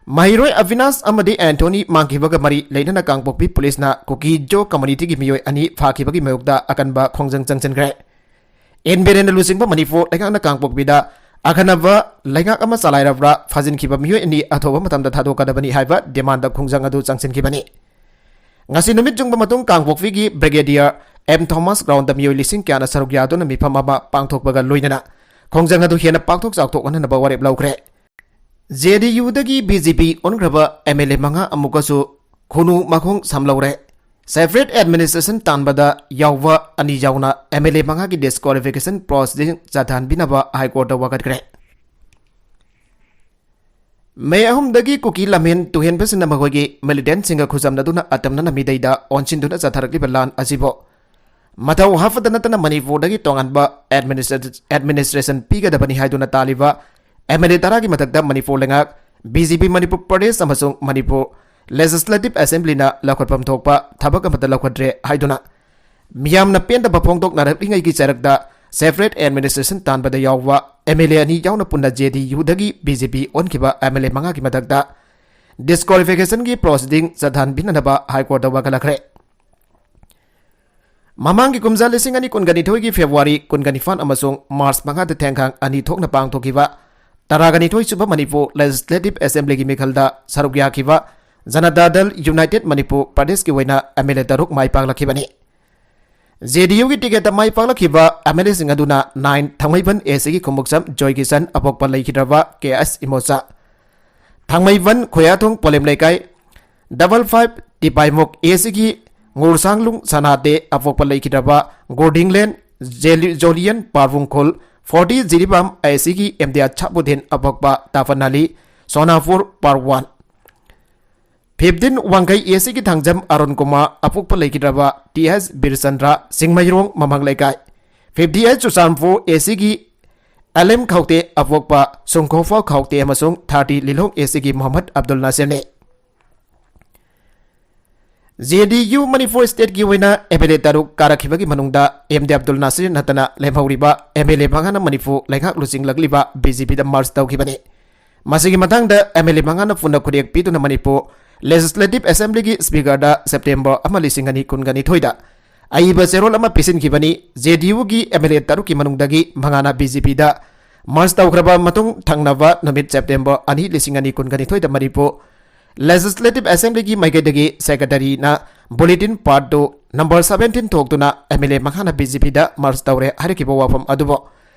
ꯃꯍꯩꯔꯣꯏ ꯑꯕꯤꯅꯥꯁ ꯑꯃꯗꯤ ꯑꯦꯟꯊꯣꯅꯤ ꯃꯥꯡꯈꯤꯕꯒ ꯃꯔꯤ ꯂꯩꯅꯅ ꯀꯥꯡꯄꯣꯛꯄꯤ ꯄꯨꯂꯤꯁꯅ ꯀꯨꯀꯤ ꯖꯣ ꯀꯝꯃꯨꯅꯤꯇꯤꯒꯤ ꯃꯤꯑꯣꯏ ꯑꯅꯤ ꯐꯥꯈꯤꯕꯒꯤ ꯃꯥꯌꯣꯛꯇ ꯑꯀꯟꯕ ꯈꯣꯡꯖꯪ ꯆꯪꯁꯤꯟꯈ꯭ꯔꯦ꯫ ꯑꯦꯟ ꯕꯤꯔꯦꯟꯅ ꯂꯨꯆꯤꯡꯕ ꯃꯅꯤꯄꯨꯔ ꯂꯩꯉꯥꯛꯅ ꯀꯥꯡꯄꯣꯛꯄꯤꯗ ꯑꯈꯟꯅꯕ ꯂꯩꯉꯥꯛ ꯑꯃ ꯆꯂꯥꯏꯔꯕ꯭ꯔꯥ, ꯐꯥꯖꯤꯟꯈꯤꯕ ꯃꯤꯑꯣꯏ ꯑꯅꯤ ꯑꯊꯨꯕ ꯃꯇꯝꯗ ꯊꯥꯗꯣꯛꯀꯗꯕꯅꯤ ꯍꯥꯏꯕ ꯗꯤꯃꯥꯟꯗ ꯈꯣꯡꯖꯪ ꯑꯗꯨ ꯆꯪꯁꯤꯟꯈꯤꯕꯅꯤ꯫ ꯉꯁꯤ ꯅꯨꯃꯤꯠ ꯌꯨꯡꯕ ꯃꯇꯨꯡ ꯀꯥꯡꯄꯣꯛꯄꯤꯒꯤ ꯕ꯭ꯔꯤꯒꯦꯗꯤꯌꯔ ꯑꯦꯝ ꯊꯣꯃꯥꯁ ꯒ꯭ꯔꯥꯎꯟꯗ ꯃꯤꯑꯣꯏ ꯂꯤꯁꯤꯡ ꯀꯌꯥꯅ ꯁꯔꯨꯛ ꯌꯥꯗꯨꯅ ꯃꯤꯐꯝ ꯑꯃ ꯄꯥꯡꯊꯣꯛꯄꯒ ꯂꯣꯏꯅꯅ ꯈꯣꯡꯖꯪ ꯑꯗꯨ ꯍꯦꯟꯅ ꯄꯥꯛꯊꯣꯛ ꯆꯥꯎꯊꯣꯛꯍꯟꯅꯕ ꯋꯥꯔꯦꯞ ꯂꯧꯈ꯭ꯔꯦ꯫ ꯖꯦ ꯗꯤ ꯌꯨꯗꯒꯤ ꯕꯤ ꯖꯦ ꯄꯤ ꯑꯣꯟꯈ꯭ꯔꯕ ꯑꯦꯝ ꯑꯦꯜ ꯑꯦ ꯃꯉꯥ ꯑꯃꯨꯛꯀꯁꯨ ꯈꯨꯅꯨ ꯃꯈꯣꯡ ꯁꯝꯂꯧꯔꯦ꯫ Separate administration ꯇꯥꯟꯕꯗ ꯌꯥꯎꯕ ꯑꯅꯤ ꯌꯥꯎꯅ ꯑꯦꯝ ꯑꯦꯜ ꯑꯦ ꯃꯉꯥꯒꯤ disqualification proceeding ꯆꯠꯊꯍꯟꯕꯤꯅꯕ High Courtꯇ ꯋꯥꯀꯠꯈ꯭ꯔꯦ꯫ ꯃꯦ ꯑꯍꯨꯝꯗꯒꯤ ꯀꯨꯀꯤ ꯂꯝꯍꯦꯟ ꯇꯨꯍꯦꯟꯕꯁꯤꯡꯅ ꯃꯈꯣꯏꯒꯤ militantꯁꯤꯡꯒ ꯈꯨꯠꯆꯝꯅꯗꯨꯅ ꯑꯇꯝꯅꯅ ꯃꯤꯗꯩꯗ ꯑꯣꯟꯁꯤꯟꯗꯨꯅ ꯆꯠꯊꯔꯛꯂꯤꯕ ꯂꯥꯟ ꯑꯁꯤꯕꯨ ꯃꯊꯧ ꯍꯥꯞꯄꯗ ꯅꯠꯇꯅ ꯃꯅꯤꯄꯨꯔꯗꯒꯤ ꯇꯣꯉꯥꯟꯕ administration ꯄꯤꯒꯗꯕꯅꯤ ꯍꯥꯏꯗꯨꯅ ꯇꯥꯜꯂꯤꯕ ꯑꯦꯝ ꯑꯦꯜ ꯑꯦ ꯇꯔꯥꯒꯤ ꯃꯊꯛꯇ ꯃꯅꯤꯄꯨꯔ ꯂꯩꯉꯥꯛ, ꯕꯤ ꯖꯦ ꯄꯤ ꯃꯅꯤꯄꯨꯔ ꯄ꯭ꯔꯗꯦꯁ ꯑꯃꯁꯨꯡ ꯃꯅꯤꯄꯨꯔ Legislative Assemblyꯅ ꯂꯧꯈꯠꯐꯝ ꯊꯣꯛꯄ ꯊꯕꯛ ꯑꯃꯠꯇ ꯂꯧꯈꯠꯇ꯭ꯔꯦ ꯍꯥꯏꯗꯨꯅ ꯃꯤꯌꯥꯝꯅ ꯄꯦꯟꯗꯕ ꯐꯣꯡꯗꯣꯛꯅꯔꯛꯂꯤꯉꯩꯒꯤ ꯆꯔꯛꯇ separate administration ꯇꯥꯟꯕꯗ ꯌꯥꯎꯕ ꯑꯦꯝ ꯑꯦꯜ ꯑꯦ ꯑꯅꯤ ꯌꯥꯎꯅ ꯄꯨꯟꯅ ꯖꯦ ꯗꯤ ꯌꯨꯗꯒꯤ ꯕꯤ ꯖꯦ ꯄꯤ ꯑꯣꯟꯈꯤꯕ ꯑꯦꯝ ꯑꯦꯜ ꯑꯦ ꯃꯉꯥꯒꯤ ꯃꯊꯛꯇ disqualificationꯒꯤ proceeding ꯆꯠꯊꯍꯟꯕꯤꯅꯅꯕ High Courtꯇ ꯋꯥꯀꯠꯂꯛꯈ꯭ꯔꯦ꯫ ꯃꯃꯥꯡꯒꯤ ꯀꯨꯝꯖꯥ ꯂꯤꯁꯤꯡ ꯑꯅꯤ ꯀꯨꯟꯒ ꯅꯤꯊꯣꯏꯒꯤ February ꯀꯨꯟꯒ ꯅꯤꯄꯥꯟ ꯑꯃꯁꯨꯡ March ꯃꯉꯥꯗ ꯊꯦꯡꯈꯥꯡ ꯑꯅꯤ ꯊꯣꯛꯅ ꯄꯥꯡꯊꯣꯛꯈꯤꯕ ꯇꯔꯥꯒ ꯅꯤꯊꯣꯏ ꯁꯨꯕ ꯃꯅꯤꯄꯨꯔ Legislative Assemblyꯒꯤ ꯃꯤꯈꯜꯗ ꯁꯔꯨꯛ ꯌꯥꯈꯤꯕ ꯖꯅꯇꯥ ꯗꯜ ꯌꯨꯅꯥꯏꯇꯦꯗ ꯃꯅꯤꯄꯨꯔ ꯄ꯭ꯔꯗꯦꯁꯀꯤ ꯑꯣꯏꯅ ꯑꯦꯝ ꯑꯦꯜ ꯑꯦ ꯇꯔꯨꯛ ꯃꯥꯏ ꯄꯥꯛꯂꯛꯈꯤꯕꯅꯤ꯫ ꯖꯦ ꯗꯤ ꯌꯨꯒꯤ ꯇꯤꯀꯦꯠꯇ ꯃꯥꯏ ꯄꯥꯛꯂꯛꯈꯤꯕ ꯑꯦꯝ ꯑꯦꯜ ꯑꯦꯁꯤꯡ ꯑꯗꯨꯅ ꯅꯥꯏꯟ ꯊꯥꯡꯃꯩꯕꯟ ꯑꯦ ꯁꯤꯒꯤ ꯈꯣꯡꯎꯞꯆꯝ ꯖꯣꯏꯀꯤꯁꯟ ꯑꯄꯣꯛꯄ ꯂꯩꯈꯤꯗ꯭ꯔꯕ ꯀꯦ ꯑꯦꯁ ꯏꯃꯣꯆꯥ, ꯊꯥꯡꯃꯩꯕꯟ ꯈꯣꯌꯥꯊꯣꯡ ꯄꯣꯂꯦꯝ ꯂꯩꯀꯥꯏ, ꯗꯕꯜ ꯐꯥꯏꯚ ꯇꯤꯄꯥꯏꯃꯨꯛ ꯑꯦ ꯁꯤꯒꯤ ꯉꯨꯔꯁꯥꯡꯂꯨꯡ ꯁꯅꯥꯇꯦ ꯑꯄꯣꯛꯄ ꯂꯩꯈꯤꯗ꯭ꯔꯕ ꯒꯣꯔꯗꯤꯡꯂꯦꯟ ꯖꯦꯂꯤ-, ꯖꯣꯂꯤꯌꯟ ꯄꯥꯔꯕꯨꯡꯈꯣꯜ, ꯐꯣꯔꯇꯤ ꯖꯤꯔꯤꯕꯥꯝ ꯑꯦ ꯁꯤꯒꯤ ꯏꯝꯗꯤꯌꯥ ꯁꯥꯕꯨꯗꯤꯟ ꯑꯄꯣꯛꯄ ꯇꯥꯐꯟ ꯑꯂꯤ ꯁꯣꯅꯥꯄꯨꯔ ꯄꯥꯔ ꯋꯥꯟ, ꯐꯤꯐꯇꯤꯟ ꯋꯥꯡꯈꯩ ꯑꯦ ꯁꯤꯒꯤ ꯊꯥꯡꯖꯝ ꯑꯔꯨꯟ ꯀꯨꯃꯥꯔ ꯑꯄꯣꯛꯄ ꯂꯩꯈꯤꯗ꯭ꯔꯕ ꯇꯤ ꯑꯦꯁ ꯕꯤꯔꯆꯟꯗ꯭ꯔ ꯁꯤꯡꯃꯩꯔꯣꯡ ꯃꯃꯥꯡ ꯂꯩꯀꯥꯏ, ꯐꯤꯐꯇꯤ ꯑꯩꯠ ꯆꯨꯔꯆꯥꯟꯄꯨꯔ ꯑꯦ ꯁꯤꯒꯤ ꯑꯦꯜ ꯑꯦꯝ ꯈꯥꯎꯇꯦ ꯑꯄꯣꯛꯄ ꯁꯨꯡꯈꯣꯐꯥ ꯈꯥꯎꯇꯦ ꯑꯃꯁꯨꯡ ꯊꯥꯔꯇꯤ ꯂꯤꯂꯣꯡ ꯑꯦ ꯁꯤꯒꯤ ꯃꯣꯍꯝꯃꯗ ꯑꯕꯗꯨꯜ ꯅꯥꯁꯤꯔꯅꯤ꯫ ꯖꯦ ꯗꯤ ꯌꯨ ꯃꯅꯤꯄꯨꯔ stateꯀꯤ ꯑꯣꯏꯅ ꯑꯦꯝ ꯑꯦꯜ ꯑꯦ ꯇꯔꯨꯛ ꯀꯥꯔꯛꯈꯤꯕꯒꯤ ꯃꯅꯨꯡꯗ ꯑꯦꯝ ꯗꯤ ꯑꯕꯗꯨꯜ ꯅꯥꯁꯤꯔ ꯅꯠꯇꯅ ꯂꯦꯝꯍꯧꯔꯤꯕ ꯑꯦꯝ ꯑꯦꯜ ꯑꯦ ꯃꯉꯥꯅ ꯃꯅꯤꯄꯨꯔ ꯂꯩꯉꯥꯛ ꯂꯨꯆꯤꯡꯂꯛꯂꯤꯕ ꯕꯤ ꯖꯦ ꯄꯤꯗ merge ꯇꯧꯈꯤꯕꯅꯤ꯫ ꯃꯁꯤꯒꯤ ꯃꯇꯥꯡꯗ ꯑꯦꯝ ꯑꯦꯜ ꯑꯦ ꯃꯉꯥꯅ ꯄꯨꯟꯅ ꯈꯨꯠꯌꯦꯛ ꯄꯤꯗꯨꯅ ꯃꯅꯤꯄꯨꯔ Legislative Assemblyꯒꯤ Speakerꯗ September ꯑꯃ ꯂꯤꯁꯤꯡ ꯑꯅꯤ ꯀꯨꯟꯒ ꯅꯤꯊꯣꯏꯗ ꯑꯏꯕ ꯆꯦꯔꯣꯜ ꯑꯃ ꯄꯤꯁꯤꯟꯈꯤꯕꯅꯤ꯫ ꯖꯦ ꯗꯤ ꯌꯨꯒꯤ ꯑꯦꯝ ꯑꯦꯜ ꯑꯦ ꯇꯔꯨꯛꯀꯤ ꯃꯅꯨꯡꯗꯒꯤ ꯃꯉꯥꯅ ꯕꯤ ꯖꯦ ꯄꯤꯗ merge ꯇꯧꯈ꯭ꯔꯕ ꯃꯇꯨꯡ ꯊꯪꯅꯕ ꯅꯨꯃꯤꯠ September ꯑꯅꯤ ꯂꯤꯁꯤꯡ ꯑꯅꯤ ꯀꯨꯟꯒ ꯅꯤꯊꯣꯏꯗ ꯃꯅꯤꯄꯨꯔ Legislative Assemblyꯒꯤ ꯃꯥꯏꯀꯩꯗꯒꯤ Secretaryꯅ bulletin part two number seventeen ꯊꯣꯛꯇꯨꯅ ꯑꯦꯝ ꯑꯦꯜ ꯑꯦ ꯃꯉꯥꯅ ꯕꯤ ꯖꯦ ꯄꯤꯗ merge ꯇꯧꯔꯦ ꯍꯥꯏꯔꯛꯈꯤꯕ ꯋꯥꯐꯝ ꯑꯗꯨꯕꯨ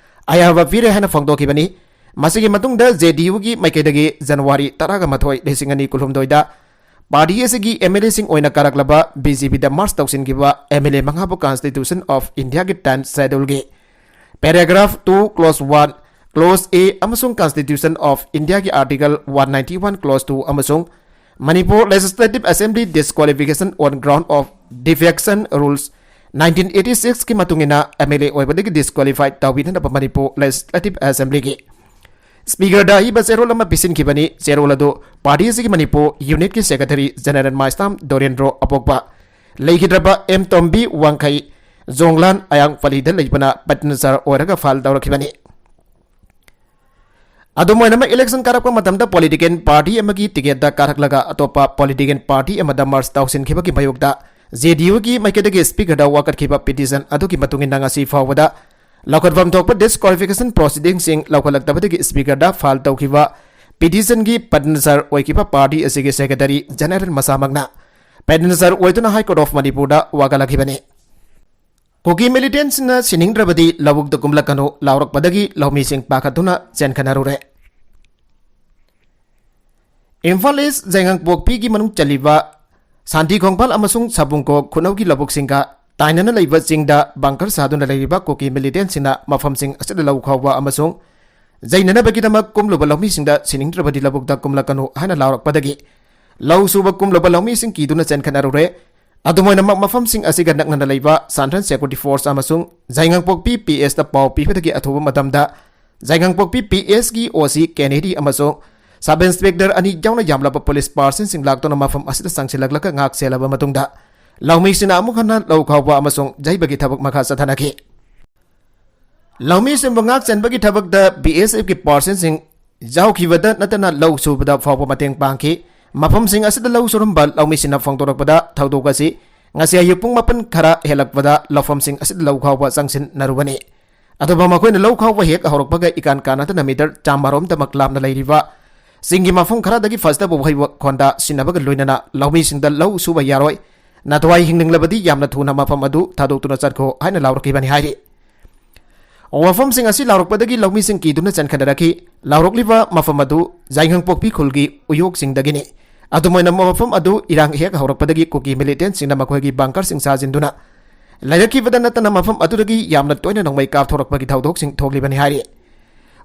ꯑꯌꯥꯕ ꯄꯤꯔꯦ ꯍꯥꯏꯅ ꯐꯣꯡꯗꯣꯛꯈꯤꯕꯅꯤ꯫ ꯃꯁꯤꯒꯤ ꯃꯇꯨꯡꯗ ꯖꯦ ꯗꯤ ꯌꯨꯒꯤ ꯃꯥꯏꯀꯩꯗꯒꯤ ꯖꯅꯋꯥꯔꯤ ꯇꯔꯥꯃꯥꯊꯣꯏ, ꯂꯤꯁꯤꯡ ꯑꯅꯤ ꯀꯨꯟꯍꯨꯝꯗꯣꯏꯗ ꯄꯥꯔꯇꯤ ꯑꯁꯤꯒꯤ ꯑꯦꯝ ꯑꯦꯜ ꯑꯦꯁꯤꯡ ꯑꯣꯏꯅ ꯀꯥꯔꯛꯂꯕ ꯕꯤ ꯖꯦ ꯄꯤꯗ ꯃꯔꯖ ꯇꯧꯁꯤꯟꯈꯤꯕ ꯑꯦꯝ ꯑꯦꯜ ꯑꯦ ꯃꯉꯥꯕꯨ Constitution of Indiaꯒꯤ tenth Scheduleꯒꯤ paragraph two clause one, clause A ꯑꯃꯁꯨꯡ Constitution of Indiaꯒꯤ Article one ninety one clause two ꯑꯃꯁꯨꯡ Manipur Legislative Assembly Disqualification on Ground of Defection Rules nineteen eighty sixꯀꯤ ꯃꯇꯨꯡ ꯏꯟꯅ M L A ꯑꯣꯏꯕꯗꯒꯤ disqualify ꯇꯧꯕꯤꯅꯅꯕ ꯃꯅꯤꯄꯨꯔ Legislative Assemblyꯒꯤ Speakerꯗ ꯑꯏꯕ ꯆꯦꯔꯣꯜ ꯑꯃ ꯄꯤꯁꯤꯟꯈꯤꯕꯅꯤ꯫ ꯆꯦꯔꯣꯜ ꯑꯗꯨ ꯄꯥꯔꯇꯤ ꯑꯁꯤꯒꯤ ꯃꯅꯤꯄꯨꯔ unitꯀꯤ Secretary General ꯃꯥꯏꯁꯅꯥꯝ ꯗꯣꯔꯦꯟꯗ꯭ꯔꯣ ꯑꯄꯣꯛꯄ, ꯂꯩꯈꯤꯗ꯭ꯔꯕ ꯑꯦꯝ ꯇꯣꯝꯕꯤ ꯋꯥꯡꯈꯩ, ꯖꯣꯡꯂꯥꯟ ꯑꯌꯥꯡ ꯄꯜꯂꯤꯗ ꯂꯩꯕꯅ ꯄꯠꯅꯆꯥꯔ ꯑꯣꯏꯔꯒ file ꯇꯧꯔꯛꯈꯤꯕꯅꯤ꯫ ꯑꯗꯨꯝ ꯑꯣꯏꯅꯃꯛ, election ꯀꯥꯔꯛꯄ ꯃꯇꯝꯗ political party ꯑꯃꯒꯤ ticketꯇ ꯀꯥꯔꯛꯂꯒ ꯑꯇꯣꯞꯄ political party ꯑꯃꯗ merge ꯇꯧꯁꯤꯟꯈꯤꯕꯒꯤ ꯃꯥꯌꯣꯛꯇ ꯖꯦ ꯗꯤ ꯌꯨꯒꯤ ꯃꯥꯏꯀꯩꯗꯒꯤ Speakerꯗ ꯋꯥꯀꯠꯈꯤꯕ petition ꯑꯗꯨꯒꯤ ꯃꯇꯨꯡ ꯏꯟꯅ ꯉꯁꯤ ꯐꯥꯎꯕꯗ ꯂꯧꯈꯠꯐꯝ ꯊꯣꯛꯄ disqualification proceedingꯁꯤꯡ ꯂꯧꯈꯠꯂꯛꯇꯕꯗꯒꯤ Speakerꯗ file ꯇꯧꯈꯤꯕ petitionꯒꯤ petitioner ꯑꯣꯏꯈꯤꯕ party ꯑꯁꯤꯒꯤ Secretary General ꯃꯁꯥꯃꯛꯅ petitioner ꯑꯣꯏꯗꯨꯅ High Court of ꯃꯅꯤꯄꯨꯔꯗ ꯋꯥꯀꯠꯂꯛꯈꯤꯕꯅꯤ꯫ ꯀꯨꯀꯤ militantꯁꯤꯡꯅ ꯁꯤꯅꯤꯡꯗ꯭ꯔꯕꯗꯤ ꯂꯧꯕꯨꯛꯇ ꯀꯨꯝꯂꯛꯀꯅꯨ ꯂꯥꯎꯔꯛꯄꯗꯒꯤ ꯂꯧꯃꯤꯁꯤꯡ ꯄꯥꯈꯠꯇꯨꯅ ꯆꯦꯟꯈꯠꯅꯔꯨꯔꯦ꯫ ꯏꯝꯐꯥꯜ ꯏꯁ ꯖꯩꯉꯥꯡꯄꯣꯛꯄꯤꯒꯤ ꯃꯅꯨꯡ ꯆꯜꯂꯤꯕ ꯁꯥꯟꯇꯤ ꯈꯣꯡꯕꯥꯜ ꯑꯃꯁꯨꯡ ꯁꯥꯕꯨꯡꯀꯣꯛ ꯈꯨꯅꯧꯒꯤ ꯂꯧꯕꯨꯛꯁꯤꯡꯒ ꯇꯥꯏꯅꯅ ꯂꯩꯕ ꯆꯤꯡꯗ bunker ꯁꯥꯗꯨꯅ ꯂꯩꯔꯤꯕ ꯀꯨꯀꯤ militantꯁꯤꯡꯅ ꯃꯐꯝꯁꯤꯡ ꯑꯁꯤꯗ ꯂꯧ ꯈꯥꯎꯕ ꯑꯃꯁꯨꯡ ꯌꯩꯅꯅꯕꯒꯤꯗꯃꯛ ꯀꯨꯝꯂꯨꯕ ꯂꯧꯃꯤꯁꯤꯡꯗ ꯁꯤꯅꯤꯡꯗ꯭ꯔꯕꯗꯤ ꯂꯧꯕꯨꯛꯇ ꯀꯨꯝꯂꯛꯀꯅꯨ ꯍꯥꯏꯅ ꯂꯥꯎꯔꯛꯄꯗꯒꯤ ꯂꯧ ꯁꯨꯕ ꯀꯨꯝꯂꯨꯕ ꯂꯧꯃꯤꯁꯤꯡ ꯀꯤꯗꯨꯅ ꯆꯦꯟꯈꯠꯅꯔꯨꯔꯦ꯫ ꯑꯗꯨꯝ ꯑꯣꯏꯅꯃꯛ, ꯃꯐꯝꯁꯤꯡ ꯑꯁꯤꯒ ꯅꯛꯅꯅ ꯂꯩꯕ Central Security Force ꯑꯃꯁꯨꯡ ꯖꯩꯉꯥꯡꯄꯣꯛꯄꯤ P Sꯇ ꯄꯥꯎ ꯄꯤꯕꯗꯒꯤ ꯑꯊꯨꯕ ꯃꯇꯝꯗ ꯖꯩꯉꯥꯡꯄꯣꯛꯄꯤ P Sꯀꯤ O C Kennedy ꯑꯃꯁꯨꯡ Sub Inspector ꯑꯅꯤ ꯌꯥꯎꯅ ꯌꯥꯝꯂꯕ police personꯁꯤꯡ ꯂꯥꯛꯇꯨꯅ ꯃꯐꯝ ꯑꯁꯤꯗ ꯆꯪꯁꯤꯜꯂꯛꯂꯒ ꯉꯥꯛ ꯁꯦꯜꯂꯕ ꯃꯇꯨꯡꯗ ꯂꯧꯃꯤꯁꯤꯡꯅ ꯑꯃꯨꯛ ꯍꯟꯅ ꯂꯧ ꯈꯥꯎꯕ ꯑꯃꯁꯨꯡ ꯌꯩꯕꯒꯤ ꯊꯕꯛ ꯃꯈꯥ ꯆꯠꯊꯅꯈꯤ꯫ ꯂꯧꯃꯤꯁꯤꯡꯕꯨ ꯉꯥꯛ ꯁꯦꯟꯕꯒꯤ ꯊꯕꯛꯇ B S Fꯀꯤ personꯁꯤꯡ ꯌꯥꯎꯈꯤꯕꯗ ꯅꯠꯇꯅ ꯂꯧ ꯁꯨꯕꯗ ꯐꯥꯎꯕ ꯃꯇꯦꯡ ꯄꯥꯡꯈꯤ꯫ ꯃꯐꯝꯁꯤꯡ ꯑꯁꯤꯗ ꯂꯧ ꯁꯨꯔꯝꯕ ꯂꯧꯃꯤꯁꯤꯡꯅ ꯐꯣꯡꯗꯣꯔꯛꯄꯗ, ꯊꯧꯗꯣꯛ ꯑꯁꯤ ꯉꯁꯤ ꯑꯌꯨꯛ ꯄꯨꯡ ꯃꯥꯄꯟ ꯈꯔ ꯍꯦꯜꯂꯛꯄꯗ ꯂꯧꯐꯝꯁꯤꯡ ꯑꯁꯤꯗ ꯂꯧ ꯈꯥꯎꯕ ꯆꯪꯁꯤꯟꯅꯔꯨꯕꯅꯤ꯫ ꯑꯗꯨꯕꯨ ꯃꯈꯣꯏꯅ ꯂꯧ ꯈꯥꯎꯕ ꯍꯦꯛ ꯍꯧꯔꯛꯄꯒ ꯏꯀꯥꯟ ꯀꯥꯟꯅꯗꯅ meter ꯆꯥꯃꯔꯣꯝꯗꯃꯛ ꯂꯥꯞꯅ ꯂꯩꯔꯤꯕ ꯆꯤꯡꯒꯤ ꯃꯐꯝ ꯈꯔꯗꯒꯤ ꯐꯖꯗꯕ ꯋꯥꯍꯩ ꯈꯣꯟꯗ ꯁꯤꯟꯅꯕꯒ ꯂꯣꯏꯅꯅ ꯂꯧꯃꯤꯁꯤꯡꯗ "ꯂꯧ ꯁꯨꯕ ꯌꯥꯔꯣꯏ, ꯅꯊ꯭ꯋꯥꯏ ꯍꯤꯡꯅꯤꯡꯂꯕꯗꯤ ꯌꯥꯝꯅ ꯊꯨꯅ ꯃꯐꯝ ꯑꯗꯨ ꯊꯥꯗꯣꯛꯇꯨꯅ ꯆꯠꯈꯣ" ꯍꯥꯏꯅ ꯂꯥꯎꯔꯛꯈꯤꯕꯅꯤ ꯍꯥꯏꯔꯤ꯫ ꯋꯥꯐꯝꯁꯤꯡ ꯑꯁꯤ ꯂꯥꯎꯔꯛꯄꯗꯒꯤ ꯂꯧꯃꯤꯁꯤꯡ ꯀꯤꯗꯨꯅ ꯆꯦꯟꯈꯠꯅꯔꯛꯈꯤ꯫ ꯂꯥꯎꯔꯛꯂꯤꯕ ꯃꯐꯝ ꯑꯗꯨ ꯖꯥꯏꯉꯪꯄꯣꯛꯄꯤ ꯈꯨꯜꯒꯤ ꯎꯌꯣꯛꯁꯤꯡꯗꯒꯤꯅꯤ꯫ ꯑꯗꯨꯃꯥꯏꯅ ꯃꯐꯝ ꯑꯗꯨ ꯏꯔꯥꯡ ꯍꯦꯛ ꯍꯧꯔꯛꯄꯗꯒꯤ ꯀꯨꯀꯤ ꯃꯤꯂꯤꯇꯦꯟꯁꯤꯡꯅ ꯃꯈꯣꯏꯒꯤ ꯕꯪꯀꯔꯁꯤꯡ ꯁꯥꯖꯤꯟꯗꯨꯅ ꯂꯩꯔꯛꯈꯤꯕꯗ ꯅꯠꯇꯅ ꯃꯐꯝ ꯑꯗꯨꯗꯒꯤ ꯌꯥꯝꯅ ꯇꯣꯏꯅ ꯅꯣꯡꯃꯩ ꯀꯥꯞꯊꯣꯔꯛꯄꯒꯤ ꯊꯧꯗꯣꯛꯁꯤꯡ ꯊꯣꯛꯂꯤꯕꯅꯤ ꯍꯥꯏꯔꯤ꯫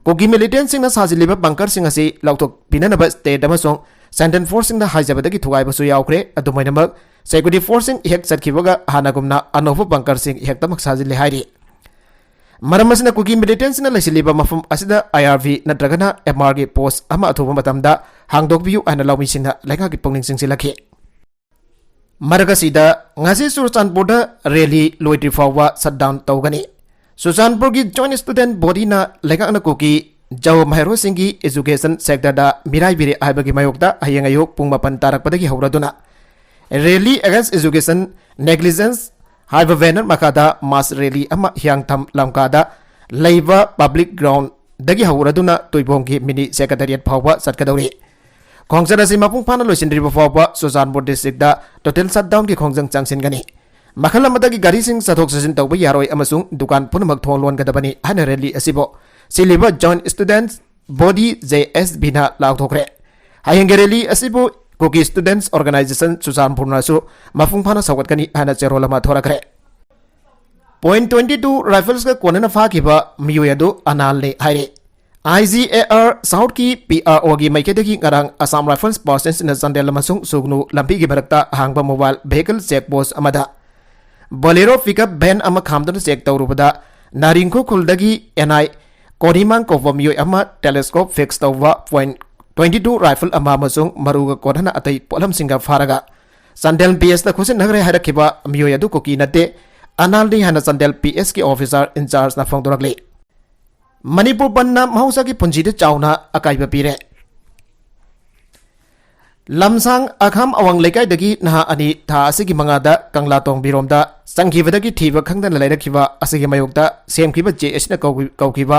ꯀꯨꯀꯤ ꯃꯤꯂꯤꯇꯦꯟꯁꯤꯡꯅ ꯁꯥꯖꯤꯜꯂꯤꯕ ꯕꯪꯀꯔꯁꯤꯡ ꯑꯁꯤ ꯂꯧꯊꯣꯛꯄꯤꯅꯅꯕ ꯁ꯭ꯇꯦꯠ ꯑꯃꯁꯨꯡ ꯁꯦꯟꯇ꯭ꯔꯦꯜ ꯐꯣꯔꯁꯁꯤꯡꯅ ꯍꯥꯏꯖꯕꯗꯒꯤ ꯊꯨꯒꯥꯏꯕꯁꯨ ꯌꯥꯎꯈ꯭ꯔꯦ꯫ ꯑꯗꯨꯃꯥꯏꯅꯃꯛ ꯁꯦꯀ꯭ꯌꯨꯔꯤꯇꯤ ꯐꯣꯔꯁꯁꯤꯡ ꯍꯦꯛ ꯆꯠꯈꯤꯕꯒ ꯍꯥꯟꯅꯒꯨꯝꯅ ꯑꯅꯧꯕ ꯕꯪꯀꯔꯁꯤꯡ ꯍꯦꯛꯇꯃꯛ ꯁꯥꯖꯤꯜꯂꯦ ꯍꯥꯏꯔꯤ꯫ ꯃꯔꯝ ꯑꯁꯤꯅ ꯀꯨꯀꯤ ꯃꯤꯂꯤꯇꯦꯟꯁꯤꯡꯅ ꯂꯩꯁꯤꯜꯂꯤꯕ ꯃꯐꯝ ꯑꯁꯤꯗ ꯑꯥꯏ ꯑꯥꯔ ꯚꯤ ꯅꯠꯇ꯭ꯔꯒꯅ ꯑꯦꯝ ꯑꯥꯔꯒꯤ ꯄꯣꯁ ꯑꯃ ꯑꯊꯨꯕ ꯃꯇꯝꯗ ꯍꯥꯡꯗꯣꯛꯄꯤꯌꯨ ꯍꯥꯏꯅ ꯂꯧꯃꯤꯁꯤꯡꯅ ꯂꯩꯉꯥꯛꯀꯤ ꯄꯨꯛꯅꯤꯡ ꯆꯤꯡꯁꯤꯜꯂꯛꯈꯤ꯫ ꯃꯔꯛ ꯑꯁꯤꯗ ꯉꯁꯤ ꯆꯨꯔꯆꯥꯟꯄꯨꯔꯗ ꯔꯦꯂꯤ ꯂꯣꯏꯗ꯭ꯔꯤ ꯐꯥꯎꯕ ꯁꯠꯗꯥꯎꯟ ꯇꯧꯒꯅꯤ꯫ ꯆꯨꯔꯆꯥꯟꯄꯨꯔꯒꯤ ꯖꯣꯏꯟꯠ ꯁ꯭ꯇꯨꯗꯦꯟꯠ ꯕꯣꯗꯤꯅ ꯂꯩꯉꯥꯛꯅ ꯀꯨꯀꯤ ꯖꯥꯎ ꯃꯍꯩꯔꯣꯏꯁꯤꯡꯒꯤ ꯑꯦꯖꯨꯀꯦꯁꯟ ꯁꯦꯛꯇꯔꯗ ꯃꯤꯔꯥꯏꯕꯤꯔꯦ ꯍꯥꯏꯕꯒꯤ ꯃꯥꯌꯣꯛꯇ ꯍꯌꯦꯡ ꯑꯌꯨꯛ ꯄꯨꯡ ꯃꯥꯄꯟ ꯇꯥꯔꯛꯄꯗꯒꯤ ꯍꯧꯔꯗꯨꯅ ꯔꯦꯂꯤ ꯑꯦꯒꯦꯟꯁ ꯑꯦꯖꯨꯀꯦꯁꯟ ꯅꯦꯒ꯭ꯂꯤꯖꯦꯟꯁ ꯍꯥꯏꯕ ꯕꯦꯅꯔ ꯃꯈꯥꯗ ꯃꯥꯁ ꯔꯦꯂꯤ ꯑꯃ ꯍꯤꯌꯥꯡꯊꯥꯡ ꯂꯝꯈꯥꯗ ꯂꯩꯕ ꯄꯕ꯭ꯂꯤꯛ ꯒ꯭ꯔꯥꯎꯟꯗꯒꯤ ꯍꯧꯔꯗꯨꯅ ꯇꯨꯏꯕꯣꯡꯒꯤ ꯃꯤꯅꯤ ꯁꯦꯀ꯭ꯔꯦꯇꯔꯤꯌꯦꯠ ꯐꯥꯎꯕ ꯆꯠꯀꯗꯧꯔꯤ꯫ ꯈꯣꯡꯆꯠ ꯑꯁꯤ ꯃꯄꯨꯡ ꯐꯥꯅ ꯂꯣꯏꯁꯤꯟꯗ꯭ꯔꯤꯕ ꯐꯥꯎꯕ ꯆꯨꯔꯆꯥꯟꯄꯨꯔ ꯗꯤꯁꯇ꯭ꯔꯤꯛꯇ ꯇꯣꯇꯦꯜ ꯁꯠꯗꯥꯎꯟꯒꯤ ꯈꯣꯡꯖꯪ ꯆꯪꯁꯤꯟꯒꯅꯤ꯫ ꯃꯈꯜ ꯑꯃꯗꯒꯤ ꯒꯥꯔꯤꯁꯤꯡ ꯆꯠꯊꯣꯛ ꯆꯠꯁꯤꯟ ꯇꯧꯕ ꯌꯥꯔꯣꯏ ꯑꯃꯁꯨꯡ ꯗꯨꯀꯥꯟ ꯄꯨꯝꯅꯃꯛ ꯊꯣꯡ ꯂꯣꯟꯒꯗꯕꯅꯤ ꯍꯥꯏꯅ ꯔꯦꯂꯤ ꯑꯁꯤꯕꯨ ꯁꯤꯜꯂꯤꯕ joint student body, J S B ꯂꯥꯎꯊꯣꯛꯈ꯭ꯔꯦ꯫ ꯍꯌꯦꯡꯒꯤ ꯔꯦꯂꯤ ꯑꯁꯤꯕꯨ ꯀꯨꯀꯤ ꯁ꯭ꯇꯨꯗꯦꯟꯠꯁ ꯑꯣꯔꯒꯅꯥꯏꯖꯦꯁꯟ ꯆꯨꯔꯆꯥꯟꯄꯨꯔꯅꯁꯨ ꯃꯄꯨꯡ ꯐꯥꯅ ꯁꯧꯒꯠꯀꯅꯤ ꯍꯥꯏꯅ ꯆꯦꯔꯣꯜ ꯑꯃ ꯊꯣꯔꯛꯈ꯭ꯔꯦ꯫ ꯄꯣꯏꯟꯠ ꯇ꯭ꯋꯦꯟꯇꯤ ꯇꯨ ꯔꯥꯏꯐꯜꯁꯀ ꯀꯣꯟꯅꯅ ꯐꯥꯈꯤꯕ ꯃꯤꯑꯣꯏ ꯑꯗꯨ ꯑꯅꯥꯜꯅꯤ ꯍꯥꯏꯔꯦ꯫ ꯑꯥꯏ ꯖꯤ ꯑꯦ ꯑꯥꯔ ꯁꯥꯎꯠꯀꯤ ꯄꯤ ꯑꯥꯔ ꯑꯣꯒꯤ ꯃꯥꯏꯀꯩꯗꯒꯤ ꯉꯔꯥꯡ ꯑꯁꯥꯝ ꯔꯥꯏꯐꯜꯁ ꯄꯥꯔꯁꯟꯁꯤꯅ ꯆꯥꯟꯗꯦꯜ ꯑꯃꯁꯨꯡ ꯁꯨꯒꯅꯨ ꯂꯝꯕꯤꯒꯤ ꯃꯔꯛꯇ ꯑꯍꯥꯡꯕ ꯃꯣꯕꯥꯏꯜ ꯚꯦꯍꯤꯀꯜ ꯆꯦꯛ ꯄꯣꯁ ꯑꯃꯗ ꯕꯣꯂꯦꯔꯣ ꯄꯤꯛꯑꯞ ꯚꯦꯟ ꯑꯃ ꯈꯥꯝꯗꯨꯅ ꯆꯦꯛ ꯇꯧꯔꯨꯕꯗ ꯅꯥꯔꯤꯡꯈꯣ ꯈꯨꯜꯗꯒꯤ ꯑꯦꯟ ꯑꯥꯏ ꯀꯣꯔꯤꯃꯥꯡ ꯀꯧꯕ ꯃꯤꯑꯣꯏ ꯑꯃ ꯇꯦꯂꯦꯁꯀꯣꯞ ꯐꯤꯛꯁ ꯇꯧꯕ ꯄꯣꯏꯟꯠ ꯇ꯭ꯋꯦꯟꯇꯤ ꯇꯨ ꯔꯥꯏꯐꯜ ꯑꯃ ꯑꯃꯁꯨꯡ ꯃꯔꯨꯒ ꯀꯣꯟꯅꯅ ꯑꯇꯩ ꯄꯣꯠꯂꯝꯁꯤꯡꯒ ꯐꯥꯔꯒ ꯆꯥꯟꯗꯦꯜ ꯄꯤ ꯑꯦꯁꯇ ꯈꯨꯠꯁꯤꯟꯅꯈ꯭ꯔꯦ ꯍꯥꯏꯔꯛꯈꯤꯕ ꯃꯤꯑꯣꯏ ꯑꯗꯨ ꯀꯨꯀꯤ ꯅꯠꯇꯦ, ꯑꯅꯥꯜꯅꯤ ꯍꯥꯏꯅ ꯆꯥꯟꯗꯦꯜ ꯄꯤ ꯑꯦꯁꯀꯤ ꯑꯣꯐꯤꯁꯥꯔ ꯏꯟꯆꯥꯔꯖꯅ ꯐꯣꯡꯗꯣꯔꯛꯂꯤ꯫ ꯃꯅꯤꯄꯨꯔ ꯕꯟꯅ ꯃꯍꯧꯁꯥꯒꯤ ꯄꯨꯟꯁꯤꯗ ꯆꯥꯎꯅ ꯑꯀꯥꯏꯕ ꯄꯤꯔꯦ꯫ ꯂꯝꯁꯥꯡ ꯑꯈꯥꯝ ꯑꯋꯥꯡ ꯂꯩꯀꯥꯏꯗꯒꯤ ꯅꯍꯥ ꯑꯅꯤ ꯊꯥ ꯑꯁꯤꯒꯤ ꯃꯉꯥꯗ ꯀꯪꯂꯥ ꯇꯣꯡꯕꯤꯔꯣꯝꯗ ꯆꯪꯈꯤꯕꯗꯒꯤ ꯊꯤꯕ ꯈꯪꯗꯅ ꯂꯩꯔꯛꯈꯤꯕ ꯑꯁꯤꯒꯤ ꯃꯥꯌꯣꯛꯇ ꯁꯦꯝꯈꯤꯕ ꯖꯦ ꯑꯦꯁꯅ ꯀꯧꯈꯤ-, ꯀꯧꯈꯤꯕ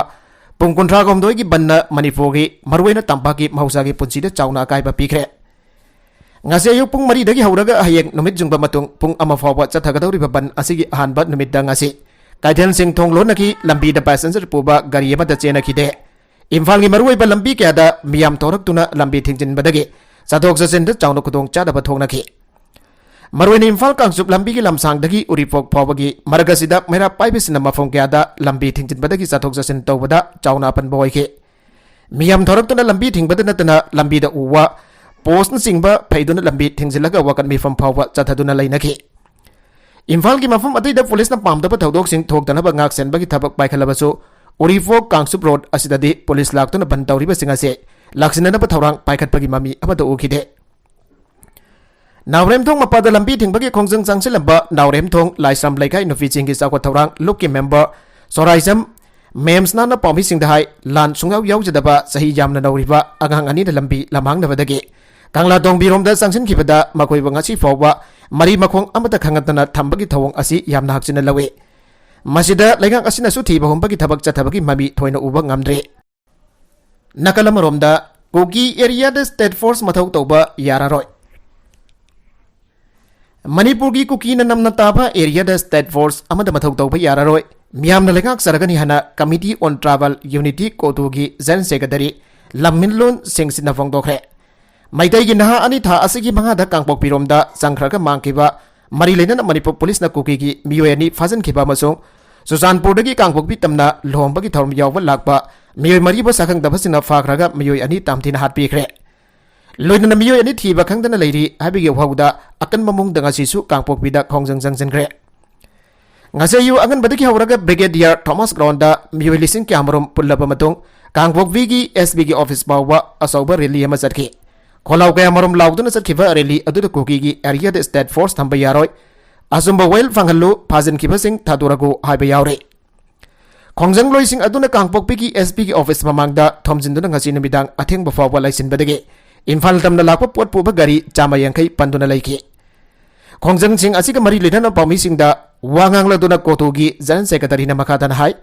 ꯄꯨꯡ ꯀꯨꯟꯊ꯭ꯔꯥ ꯍꯨꯝꯗꯣꯏꯒꯤ ꯕꯟꯅ ꯃꯅꯤꯄꯨꯔꯒꯤ ꯃꯔꯨꯑꯣꯏꯅ ꯇꯝꯄꯥꯛꯀꯤ ꯃꯍꯧꯁꯥꯒꯤ ꯄꯨꯟꯁꯤꯗ ꯆꯥꯎꯅ ꯑꯀꯥꯏꯕ ꯄꯤꯈ꯭ꯔꯦ꯫ ꯉꯁꯤ ꯑꯌꯨꯛ ꯄꯨꯡ ꯃꯔꯤꯗꯒꯤ ꯍꯧꯔꯒ ꯍꯌꯦꯡ ꯅꯨꯃꯤꯠ ꯌꯨꯡꯕ ꯃꯇꯨꯡ ꯄꯨꯡ ꯑꯃ ꯐꯥꯎꯕ ꯆꯠꯊꯒꯗꯧꯔꯤꯕ ꯕꯟ ꯑꯁꯤꯒꯤ ꯑꯍꯥꯟꯕ ꯅꯨꯃꯤꯠꯇ ꯉꯁꯤ ꯀꯩꯊꯦꯜꯁꯤꯡ ꯊꯣꯡ ꯂꯣꯟꯅꯈꯤ, ꯂꯝꯕꯤꯗ passenger ꯄꯨꯕ ꯒꯥꯔꯤ ꯑꯃꯠꯇ ꯆꯦꯟꯅꯈꯤꯗꯦ꯫ ꯏꯝꯐꯥꯜꯒꯤ ꯃꯔꯨꯑꯣꯏꯕ ꯂꯝꯕꯤ ꯀꯌꯥꯗ ꯃꯤꯌꯥꯝ ꯊꯣꯔꯛꯇꯨꯅ ꯂꯝꯕꯤ ꯊꯤꯡꯖꯤꯟꯕꯗꯒꯤ ꯆꯠꯊꯣꯛ ꯆꯠꯁꯤꯟꯗ ꯆꯥꯎꯅ ꯈꯨꯗꯣꯡꯆꯥꯗꯕ ꯊꯣꯛꯅꯈꯤ꯫ ꯃꯔꯨꯑꯣꯏꯅ ꯏꯝꯐꯥꯜ ꯀꯥꯡꯆꯨꯞ ꯂꯝꯕꯤꯒꯤ ꯂꯝꯁꯥꯡꯗꯒꯤ ꯎꯔꯤꯄꯣꯛ ꯐꯥꯎꯕꯒꯤ ꯃꯔꯛ ꯑꯁꯤꯗ ꯃꯩꯔꯥ ꯄꯥꯏꯕꯁꯤꯡꯅ ꯃꯐꯝ ꯀꯌꯥꯗ ꯂꯝꯕꯤ ꯊꯤꯡꯖꯤꯟꯕꯗꯒꯤ ꯆꯠꯊꯣꯛ ꯆꯠꯁꯤꯟ ꯇꯧꯕꯗ ꯆꯥꯎꯅ ꯑꯄꯟꯕ ꯑꯣꯏꯈꯤ꯫ ꯃꯤꯌꯥꯝ ꯊꯣꯔꯛꯇꯨꯅ ꯂꯝꯕꯤ ꯊꯤꯡꯕꯗ ꯅꯠꯇꯅ ꯂꯝꯕꯤꯗ ꯎ ꯋꯥ, postꯅꯆꯤꯡꯕ ꯐꯩꯗꯨꯅ ꯂꯝꯕꯤ ꯊꯤꯡꯖꯤꯜꯂꯒ ꯋꯥꯀꯠ ꯃꯤꯐꯝ ꯐꯥꯎꯕ ꯆꯠꯊꯗꯨꯅ ꯂꯩꯅꯈꯤ꯫ ꯏꯝꯐꯥꯜꯒꯤ ꯃꯐꯝ ꯑꯇꯩꯗ ꯄꯨꯂꯤꯁꯅ ꯄꯥꯝꯗꯕ ꯊꯧꯗꯣꯛꯁꯤꯡ ꯊꯣꯛꯇꯅꯕ ꯉꯥꯛ ꯁꯦꯟꯕꯒꯤ ꯊꯕꯛ ꯄꯥꯏꯈꯠꯂꯕꯁꯨ, ꯎꯔꯤꯄꯣꯛ ꯀꯥꯡꯆꯨꯞ ꯔꯣꯗ ꯑꯁꯤꯗꯗꯤ ꯄꯨꯂꯤꯁ ꯂꯥꯛꯇꯨꯅ ꯕꯟ ꯇꯧꯔꯤꯕꯁꯤꯡ ꯑꯁꯤ ꯂꯥꯛꯁꯤꯟꯅꯅꯕ ꯊꯧꯔꯥꯡ ꯄꯥꯏꯈꯠꯄꯒꯤ ꯃꯃꯤ ꯑꯃꯠꯇ ꯎꯈꯤꯗꯦ꯫ ꯅꯥꯎꯔꯦꯝꯊꯣꯡ ꯃꯄꯥꯗ ꯂꯝꯕꯤ ꯊꯤꯡꯕꯒꯤ ꯈꯣꯡꯖꯪ ꯆꯪꯁꯤꯜꯂꯝꯕ ꯅꯥꯎꯔꯦꯝꯊꯣꯡ ꯂꯥꯏꯁ꯭ꯔꯝ ꯂꯩꯀꯥꯏ ꯅꯨꯄꯤꯁꯤꯡꯒꯤ ꯆꯥꯎꯈꯠ ꯊꯧꯔꯥꯡ ꯂꯨꯞꯀꯤ ꯃꯦꯝꯕꯔ ꯁꯣꯔꯥꯏꯖꯝ ꯃꯦꯝꯁꯅꯥꯅ ꯄꯥꯎꯃꯤꯁꯤꯡꯗ ꯍꯥꯏ, ꯂꯥꯟ ꯁꯨꯡꯌꯥꯎ ꯌꯥꯎꯖꯗꯕ ꯆꯍꯤ ꯌꯥꯝꯅ ꯅꯧꯔꯤꯕ ꯑꯉꯥꯡ ꯑꯅꯤꯅ ꯂꯝꯕꯤ ꯂꯝꯃꯥꯡꯅꯕꯗꯒꯤ ꯀꯪꯂꯥꯇꯣꯡꯕꯤꯔꯣꯝꯗ ꯆꯪꯁꯤꯟꯈꯤꯕꯗ ꯃꯈꯣꯏꯕꯨ ꯉꯁꯤ ꯐꯥꯎꯕ ꯃꯔꯤ ꯃꯈꯣꯡ ꯑꯃꯠꯇ ꯈꯪꯍꯟꯗꯅ ꯊꯝꯕꯒꯤ ꯊꯧꯑꯣꯡ ꯑꯁꯤ ꯌꯥꯝꯅ ꯍꯛꯆꯤꯟꯅ ꯂꯧꯏ꯫ ꯃꯁꯤꯗ ꯂꯩꯉꯥꯛ ꯑꯁꯤꯅꯁꯨ ꯊꯤꯕ ꯍꯨꯝꯕꯒꯤ ꯊꯕꯛ ꯆꯠꯊꯕꯒꯤ ꯃꯃꯤ ꯊꯣꯏꯅ ꯎꯕ ꯉꯝꯗ꯭ꯔꯤ꯫ ꯅꯥꯀꯜ ꯑꯃꯔꯣꯝꯗ, ꯀꯨꯀꯤ ꯑꯦꯔꯤꯌꯥꯗ state force ꯃꯊꯧ ꯇꯧꯕ ꯌꯥꯔꯔꯣꯏ꯫ ꯃꯅꯤꯄꯨꯔꯒꯤ ꯀꯨꯀꯤꯅ ꯅꯝꯅ ꯇꯥꯕ ꯑꯦꯔꯤꯌꯥꯗ state force ꯑꯃꯗ ꯃꯊꯧ ꯇꯧꯕ ꯌꯥꯔꯔꯣꯏ꯫ ꯃꯤꯌꯥꯝꯅ ꯂꯩꯉꯥꯛꯆꯔꯒꯅꯤ ꯍꯥꯏꯅ Committee on Tribal Unity, ꯀꯣꯇꯨꯒꯤ General Secretary ꯂꯝꯃꯤꯟꯂꯣꯟ ꯁꯤꯡ ꯁꯤꯅ ꯐꯣꯡꯗꯣꯛꯈ꯭ꯔꯦ꯫ ꯃꯩꯇꯩꯒꯤ ꯅꯍꯥ ꯑꯅꯤ ꯊꯥ ꯑꯁꯤꯒꯤ ꯃꯉꯥꯗ ꯀꯥꯡꯄꯣꯛꯄꯤꯔꯣꯝꯗ ꯆꯪꯈ꯭ꯔꯒ ꯃꯥꯡꯈꯤꯕ ꯃꯔꯤ ꯂꯩꯅꯅ ꯃꯅꯤꯄꯨꯔ ꯄꯨꯂꯤꯁꯅ ꯀꯨꯀꯤꯒꯤ ꯃꯤꯑꯣꯏ ꯑꯅꯤ ꯐꯥꯖꯤꯟꯈꯤꯕ ꯑꯃꯁꯨꯡ ꯆꯨꯔꯆꯥꯟꯄꯨꯔꯗꯒꯤ ꯀꯥꯡꯄꯣꯛꯄꯤ ꯇꯝꯅ ꯂꯨꯍꯣꯡꯕꯒꯤ ꯊꯧꯔꯝ ꯌꯥꯎꯕ ꯂꯥꯛꯄ ꯃꯤꯑꯣꯏ ꯃꯔꯤꯕꯨ ꯁꯛꯈꯪꯗꯕꯁꯤꯡꯅ ꯐꯥꯈ꯭ꯔꯒ ꯃꯤꯑꯣꯏ ꯑꯅꯤ ꯇꯝꯊꯤꯅ ꯍꯥꯠꯄꯤꯈ꯭ꯔꯦ꯫ ꯂꯣꯏꯅꯅ ꯃꯤꯑꯣꯏ ꯑꯅꯤ ꯊꯤꯕ ꯈꯪꯗꯅ ꯂꯩꯔꯤ ꯍꯥꯏꯕꯒꯤ ꯋꯥꯍꯧꯗ ꯑꯀꯟꯕ ꯃꯑꯣꯡꯗ ꯉꯁꯤꯁꯨ ꯀꯥꯡꯄꯣꯛꯄꯤꯗ ꯈꯣꯡꯖꯪ ꯆꯪꯁꯤꯟꯈ꯭ꯔꯦ꯫ ꯉꯁꯤ ꯑꯌꯨꯛ ꯑꯉꯟꯕꯗꯒꯤ ꯍꯧꯔꯒ Brigadier Thomas Groundꯗ ꯃꯤꯑꯣꯏ ꯂꯤꯁꯤꯡ ꯀꯌꯥꯃꯔꯨꯝ ꯄꯨꯜꯂꯕ ꯃꯇꯨꯡ ꯀꯥꯡꯄꯣꯛꯄꯤꯒꯤ S Pꯒꯤ office ꯐꯥꯎꯕ ꯑꯆꯧꯕ rally ꯑꯃ ꯆꯠꯈꯤ꯫ ꯈꯣꯜꯂꯥꯎ ꯀꯌꯥꯃꯔꯨꯝ ꯂꯥꯎꯗꯨꯅ ꯆꯠꯈꯤꯕ rally ꯑꯗꯨꯗ ꯀꯨꯀꯤꯒꯤ ꯑꯦꯔꯤꯌꯥꯗ state force ꯊꯝꯕ ꯌꯥꯔꯣꯏ, ꯑꯆꯨꯝꯕ ꯋꯥꯌꯦꯜ ꯐꯪꯍꯜꯂꯨ, ꯐꯥꯖꯤꯟꯈꯤꯕꯁꯤꯡ ꯊꯥꯗꯣꯔꯛꯎ ꯍꯥꯏꯕ ꯌꯥꯎꯔꯤ꯫ ꯈꯣꯡꯖꯪꯂꯣꯏꯁꯤꯡ ꯑꯗꯨꯅ ꯀꯥꯡꯄꯣꯛꯄꯤꯒꯤ S Pꯒꯤ office ꯃꯃꯥꯡꯗ ꯊꯣꯝꯖꯤꯟꯗꯨꯅ ꯉꯁꯤ ꯅꯨꯃꯤꯗꯥꯡ ꯑꯊꯦꯡꯕ ꯐꯥꯎꯕ ꯂꯩꯁꯤꯟꯕꯗꯒꯤ ꯏꯝꯐꯥꯜ ꯇꯝꯅ ꯂꯥꯛꯄ ꯄꯣꯠ ꯄꯨꯕ ꯒꯥꯔꯤ ꯆꯥꯝꯃ ꯌꯥꯡꯈꯩ ꯄꯟꯗꯨꯅ ꯂꯩꯈꯤ꯫ ꯈꯣꯡꯖꯪꯁꯤꯡ ꯑꯁꯤꯒ ꯃꯔꯤ ꯂꯩꯅꯅ ꯄꯥꯎꯃꯤꯁꯤꯡꯗ ꯋꯥ ꯉꯥꯡꯂꯗꯨꯅ ꯀꯣꯇꯨꯒꯤ General Secretaryꯅ ꯃꯈꯥ ꯇꯥꯅ ꯍꯥꯏ,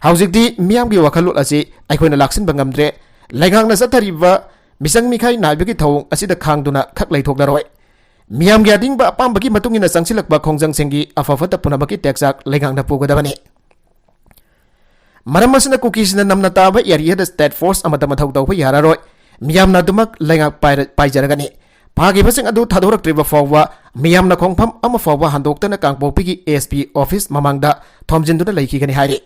ꯍꯧꯖꯤꯛꯇꯤ ꯃꯤꯌꯥꯝꯒꯤ ꯋꯥꯈꯜꯂꯣꯟ ꯑꯁꯤ ꯑꯩꯈꯣꯏꯅ ꯂꯥꯛꯁꯤꯟꯕ ꯉꯝꯗ꯭ꯔꯦ꯫ ꯂꯩꯉꯥꯛꯅ ꯆꯠꯊꯔꯤꯕ ꯃꯤꯆꯪ ꯃꯤꯈꯥꯏ ꯅꯥꯏꯕꯒꯤ ꯊꯧꯑꯣꯡ ꯑꯁꯤꯗ ꯈꯥꯡꯗꯨꯅ ꯈꯛ ꯂꯩꯊꯣꯛꯂꯔꯣꯏ꯫ ꯃꯤꯌꯥꯝꯒꯤ ꯑꯅꯤꯡꯕ ꯑꯄꯥꯝꯕꯒꯤ ꯃꯇꯨꯡ ꯏꯟꯅ ꯆꯪꯁꯤꯜꯂꯛꯄ ꯈꯣꯡꯖꯪꯁꯤꯡꯒꯤ ꯑꯐ ꯐꯠꯇ ꯄꯨꯝꯅꯃꯛꯀꯤ ꯇꯦꯛꯆꯥꯛ ꯂꯩꯉꯥꯛꯅ ꯄꯨꯒꯗꯕꯅꯤ꯫ ꯃꯔꯝ ꯑꯁꯤꯅ ꯀꯨꯀꯤꯁꯤꯡꯅ ꯅꯝꯅ ꯇꯥꯕ ꯑꯦꯔꯤꯌꯥꯗ ꯁ꯭ꯇꯦꯠ ꯐꯣꯔꯁ ꯑꯃꯠꯇ ꯃꯊꯧ ꯇꯧꯕ ꯌꯥꯔꯔꯣꯏ꯫ ꯃꯤꯌꯥꯝꯅ ꯑꯗꯨꯃꯛ ꯂꯩꯉꯥꯛ ꯄꯥꯏꯔ-, ꯄꯥꯏꯖꯔꯒꯅꯤ꯫ ꯐꯥꯈꯤꯕꯁꯤꯡ ꯑꯗꯨ ꯊꯥꯗꯣꯔꯛꯇ꯭ꯔꯤꯕ ꯐꯥꯎꯕ ꯃꯤꯌꯥꯝꯅ ꯈꯣꯡꯐꯝ ꯑꯃ ꯐꯥꯎꯕ ꯍꯟꯗꯣꯛꯇꯅ ꯀꯥꯡꯄꯣꯛꯄꯤꯒꯤ ꯑꯦꯁ ꯄꯤ ꯑꯣꯐꯤꯁ ꯃꯃꯥꯡꯗ ꯊꯣꯝꯖꯤꯟꯗꯨꯅ ꯂꯩꯈꯤꯒꯅꯤ ꯍꯥꯏꯔꯤ꯫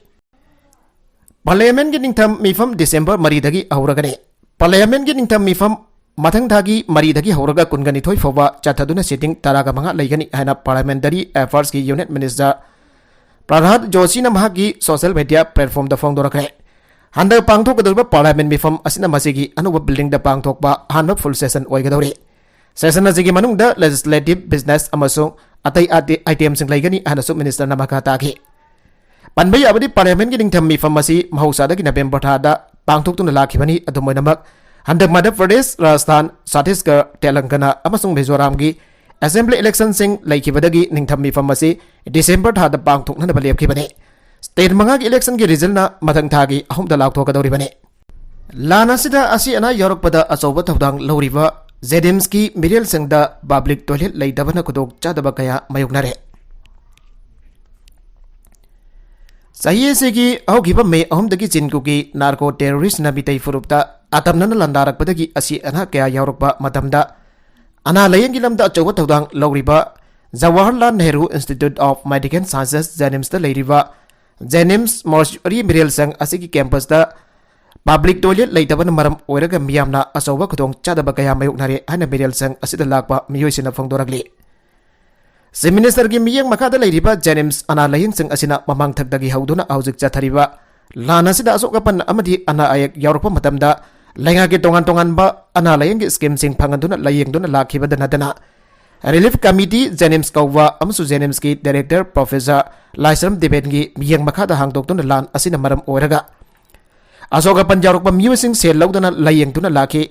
ꯄꯥꯔꯂꯤꯌꯥꯃꯦꯟꯒꯤ ꯅꯤꯡꯊꯝ ꯃꯤꯐꯝ ꯗꯤꯁꯦꯝꯕꯔ ꯃꯔꯤꯗꯒꯤ ꯍꯧꯔꯒꯅꯤ꯫ ꯄꯥꯔꯂꯤꯌꯥꯃꯦꯟꯒꯤ ꯅꯤꯡꯊꯝ ꯃꯤꯐꯝ ꯃꯊꯪ ꯊꯥꯒꯤ ꯃꯔꯤꯗꯒꯤ ꯍꯧꯔꯒ ꯀꯨꯟꯒ ꯅꯤꯊꯣꯏ ꯐꯥꯎꯕ ꯆꯠꯊꯗꯨꯅ ꯁꯤꯇꯤꯡ ꯇꯔꯥꯒ ꯃꯉꯥ ꯂꯩꯒꯅꯤ ꯍꯥꯏꯅ ꯄꯥꯔꯂꯤꯌꯥꯃꯦꯟꯇꯔꯤ ꯑꯦꯐꯤꯌꯔꯁꯀꯤ ꯌꯨꯅꯤꯠ ꯃꯤꯅꯤꯁꯇꯔ ꯄ꯭ꯔꯍ꯭ꯂꯥꯗ ꯖꯣꯁꯤꯅ ꯃꯍꯥꯛꯀꯤ ꯁꯣꯁꯤꯌꯦꯜ ꯃꯤꯗꯤꯌꯥ ꯄ꯭ꯂꯦꯠꯐꯣꯝꯗ ꯐꯣꯡꯗꯣꯔꯛꯈ꯭ꯔꯦ꯫ ꯍꯟꯗꯛ ꯄꯥꯡꯊꯣꯛꯀꯗꯧꯔꯤꯕ ꯄꯥꯔꯂꯤꯌꯥꯃꯦꯟ ꯃꯤꯐꯝ ꯑꯁꯤꯅ ꯃꯁꯤꯒꯤ ꯑꯅꯧꯕ ꯕꯤꯜꯗꯤꯡꯗ ꯄꯥꯡꯊꯣꯛꯄ ꯑꯍꯥꯟꯕ ꯐꯨꯜ ꯁꯦꯁꯟ ꯑꯣꯏꯒꯗꯧꯔꯤ꯫ ꯁꯦꯁꯟ ꯑꯁꯤꯒꯤ ꯃꯅꯨꯡꯗ ꯂꯦꯖꯤꯁꯂꯦꯇꯤꯚ, ꯕꯤꯖꯤꯅꯦꯁ ꯑꯃꯁꯨꯡ ꯑꯇꯩ ꯑꯥꯏꯇꯦ-, ꯑꯥꯏꯇꯦꯝꯁꯤꯡ ꯂꯩꯒꯅꯤ ꯍꯥꯏꯅꯁꯨ ꯃꯤꯅꯤꯁꯇꯔꯅ ꯃꯈꯥ ꯇꯥꯈꯤ꯫ ꯄꯟꯕ ꯌꯥꯕꯗꯤ, ꯄꯥꯔꯂꯤꯌꯥꯃꯦꯟꯒꯤ ꯅꯤꯡꯊꯝ ꯃꯤꯐꯝ ꯑꯁꯤ ꯃꯍꯧꯁꯥꯗꯒꯤ ꯅꯕꯦꯝꯕꯔ ꯊꯥꯗ ꯄꯥꯡꯊꯣꯛꯇꯨꯅ ꯂꯥꯛꯈꯤꯕꯅꯤ꯫ ꯑꯗꯨꯝ ꯑꯣꯏꯅꯃꯛ, ꯍꯟꯗꯛ ꯃꯙ꯭ꯌ ꯄ꯭ꯔꯗꯦꯁ, ꯔꯥꯖꯁꯊꯥꯟ, ꯆꯇꯤꯁꯒꯔ, ꯇꯦꯂꯪꯒꯅꯥ ꯑꯃꯁꯨꯡ ꯃꯤꯖꯣꯔꯥꯝꯒꯤ ꯑꯦꯁꯦꯝꯕ꯭ꯂꯤ ꯏꯂꯦꯛꯁꯟꯁꯤꯡ ꯂꯩꯈꯤꯕꯗꯒꯤ ꯅꯤꯡꯊꯝ ꯃꯤꯐꯝ ꯑꯁꯤ ꯗꯤꯁꯦꯝꯕꯔ ꯊꯥꯗ ꯄꯥꯡꯊꯣꯛꯅꯅꯕ ꯂꯦꯞꯈꯤꯕꯅꯤ꯫ ꯁ꯭ꯇꯦꯠ ꯃꯉꯥꯒꯤ ꯏꯂꯦꯛꯁꯟꯒꯤ ꯔꯤꯖꯜꯅ ꯃꯊꯪ ꯊꯥꯒꯤ ꯑꯍꯨꯝꯗ ꯂꯥꯎꯊꯣꯛꯀꯗꯧꯔꯤꯕꯅꯤ꯫ ꯂꯥꯟ ꯑꯁꯤꯗ ꯑꯁꯤ ꯑꯅꯥ ꯌꯥꯎꯔꯛꯄꯗ ꯑꯆꯧꯕ ꯊꯧꯗꯥꯡ ꯂꯧꯔꯤꯕ ꯖꯦꯅꯤꯝꯁꯀꯤ ꯃꯤꯔꯦꯜꯁꯤꯡꯗ ꯄꯕ꯭ꯂꯤꯛ ꯇꯣꯏꯂꯦꯠ ꯂꯩꯇꯕꯅ ꯈꯨꯗꯣꯡꯆꯥꯗꯕ ꯀꯌꯥ ꯃꯥꯌꯣꯛꯅꯔꯦ꯫ ꯆꯍꯤ ꯑꯁꯤꯒꯤ ꯍꯧꯈꯤꯕ ꯃꯦ ꯑꯍꯨꯝꯗꯒꯤ ꯆꯤꯟꯀꯨꯀꯤ ꯅꯥꯔꯀꯣ ꯇꯦꯔꯣꯔꯤꯁꯅ ꯃꯤꯇꯩ ꯐꯨꯔꯨꯞꯇ ꯑꯇꯝꯅꯅ ꯂꯥꯟꯗꯥꯔꯛꯄꯗꯒꯤ ꯑꯁꯤ ꯑꯅꯥ ꯀꯌꯥ ꯌꯥꯎꯔꯛꯄ ꯃꯇꯝꯗ, ꯑꯅꯥ ꯂꯥꯌꯦꯡꯒꯤ ꯂꯝꯗ ꯑꯆꯧꯕ ꯊꯧꯗꯥꯡ ꯂꯧꯔꯤꯕ Jawaharlal Nehru Institute of Medical Sciences, ꯖꯦꯅꯤꯝꯁꯇ ꯂꯩꯔꯤꯕ ꯖꯦꯅꯤꯝꯁ ꯃꯣꯔꯆꯨꯔꯤ ꯃꯤꯔꯦꯜꯁꯪ ꯑꯁꯤꯒꯤ ꯀꯦꯝꯄꯁꯇ ꯄꯕ꯭ꯂꯤꯛ ꯇꯣꯏꯂꯦꯠ ꯂꯩꯇꯕꯅ ꯃꯔꯝ ꯑꯣꯏꯔꯒ ꯃꯤꯌꯥꯝꯅ ꯑꯆꯧꯕ ꯈꯨꯗꯣꯡꯆꯥꯗꯕ ꯀꯌꯥ ꯃꯥꯌꯣꯛꯅꯔꯦ ꯍꯥꯏꯅ ꯃꯤꯔꯦꯜꯁꯪ ꯑꯁꯤꯗ ꯂꯥꯛꯄ ꯃꯤꯑꯣꯏꯁꯤꯡꯅ ꯐꯣꯡꯗꯣꯔꯛꯂꯤ꯫ ꯆꯤꯐ ꯃꯤꯅꯤꯁꯇꯔꯒꯤ ꯃꯤꯠꯌꯦꯡ ꯃꯈꯥꯗ ꯂꯩꯔꯤꯕ ꯖꯦꯅꯤꯝꯁ ꯑꯅꯥ ꯂꯥꯌꯦꯡꯁꯪ ꯑꯁꯤꯅ ꯃꯃꯥꯡꯊꯛꯇꯒꯤ ꯍꯧꯗꯨꯅ ꯍꯧꯖꯤꯛ ꯆꯠꯊꯔꯤꯕ ꯂꯥꯟ ꯑꯁꯤꯗ ꯑꯁꯣꯛ ꯑꯄꯟ ꯑꯃꯗꯤ ꯑꯅꯥ ꯑꯌꯦꯛ ꯌꯥꯎꯔꯛꯄ ꯃꯇꯝꯗ ꯂꯩꯉꯥꯛꯀꯤ ꯇꯣꯉꯥꯟ ꯇꯣꯉꯥꯟꯕ ꯑꯅꯥ ꯂꯥꯌꯦꯡꯒꯤ ꯁ꯭ꯀꯤꯝꯁꯤꯡ ꯐꯪꯍꯟꯗꯨꯅ ꯂꯥꯌꯦꯡꯗꯨꯅ ꯂꯥꯛꯈꯤꯕꯗ ꯅꯠꯇꯅ, ꯔꯤꯂꯤꯐ ꯀꯃꯤꯇꯤ ꯖꯦꯅꯤꯝꯁ ꯀꯧꯕ ꯑꯃꯁꯨꯡ ꯖꯦꯅꯤꯝꯁꯀꯤ ꯗꯥꯏꯔꯦꯛꯇꯔ ꯄ꯭ꯔꯣꯐꯦꯁꯔ ꯂꯥꯏꯁ꯭ꯔꯝ ꯗꯦꯕꯦꯟꯒꯤ ꯃꯤꯠꯌꯦꯡ ꯃꯈꯥꯗ ꯍꯥꯡꯗꯣꯛꯇꯨꯅ ꯂꯥꯟ ꯑꯁꯤꯅ ꯃꯔꯝ ꯑꯣꯏꯔꯒ ꯑꯁꯣꯛ ꯑꯄꯟ ꯌꯥꯎꯔꯛꯄ ꯃꯤꯑꯣꯏꯁꯤꯡ ꯁꯦꯜ ꯂꯧꯗꯅ ꯂꯥꯌꯦꯡꯗꯨꯅ ꯂꯥꯛꯈꯤ꯫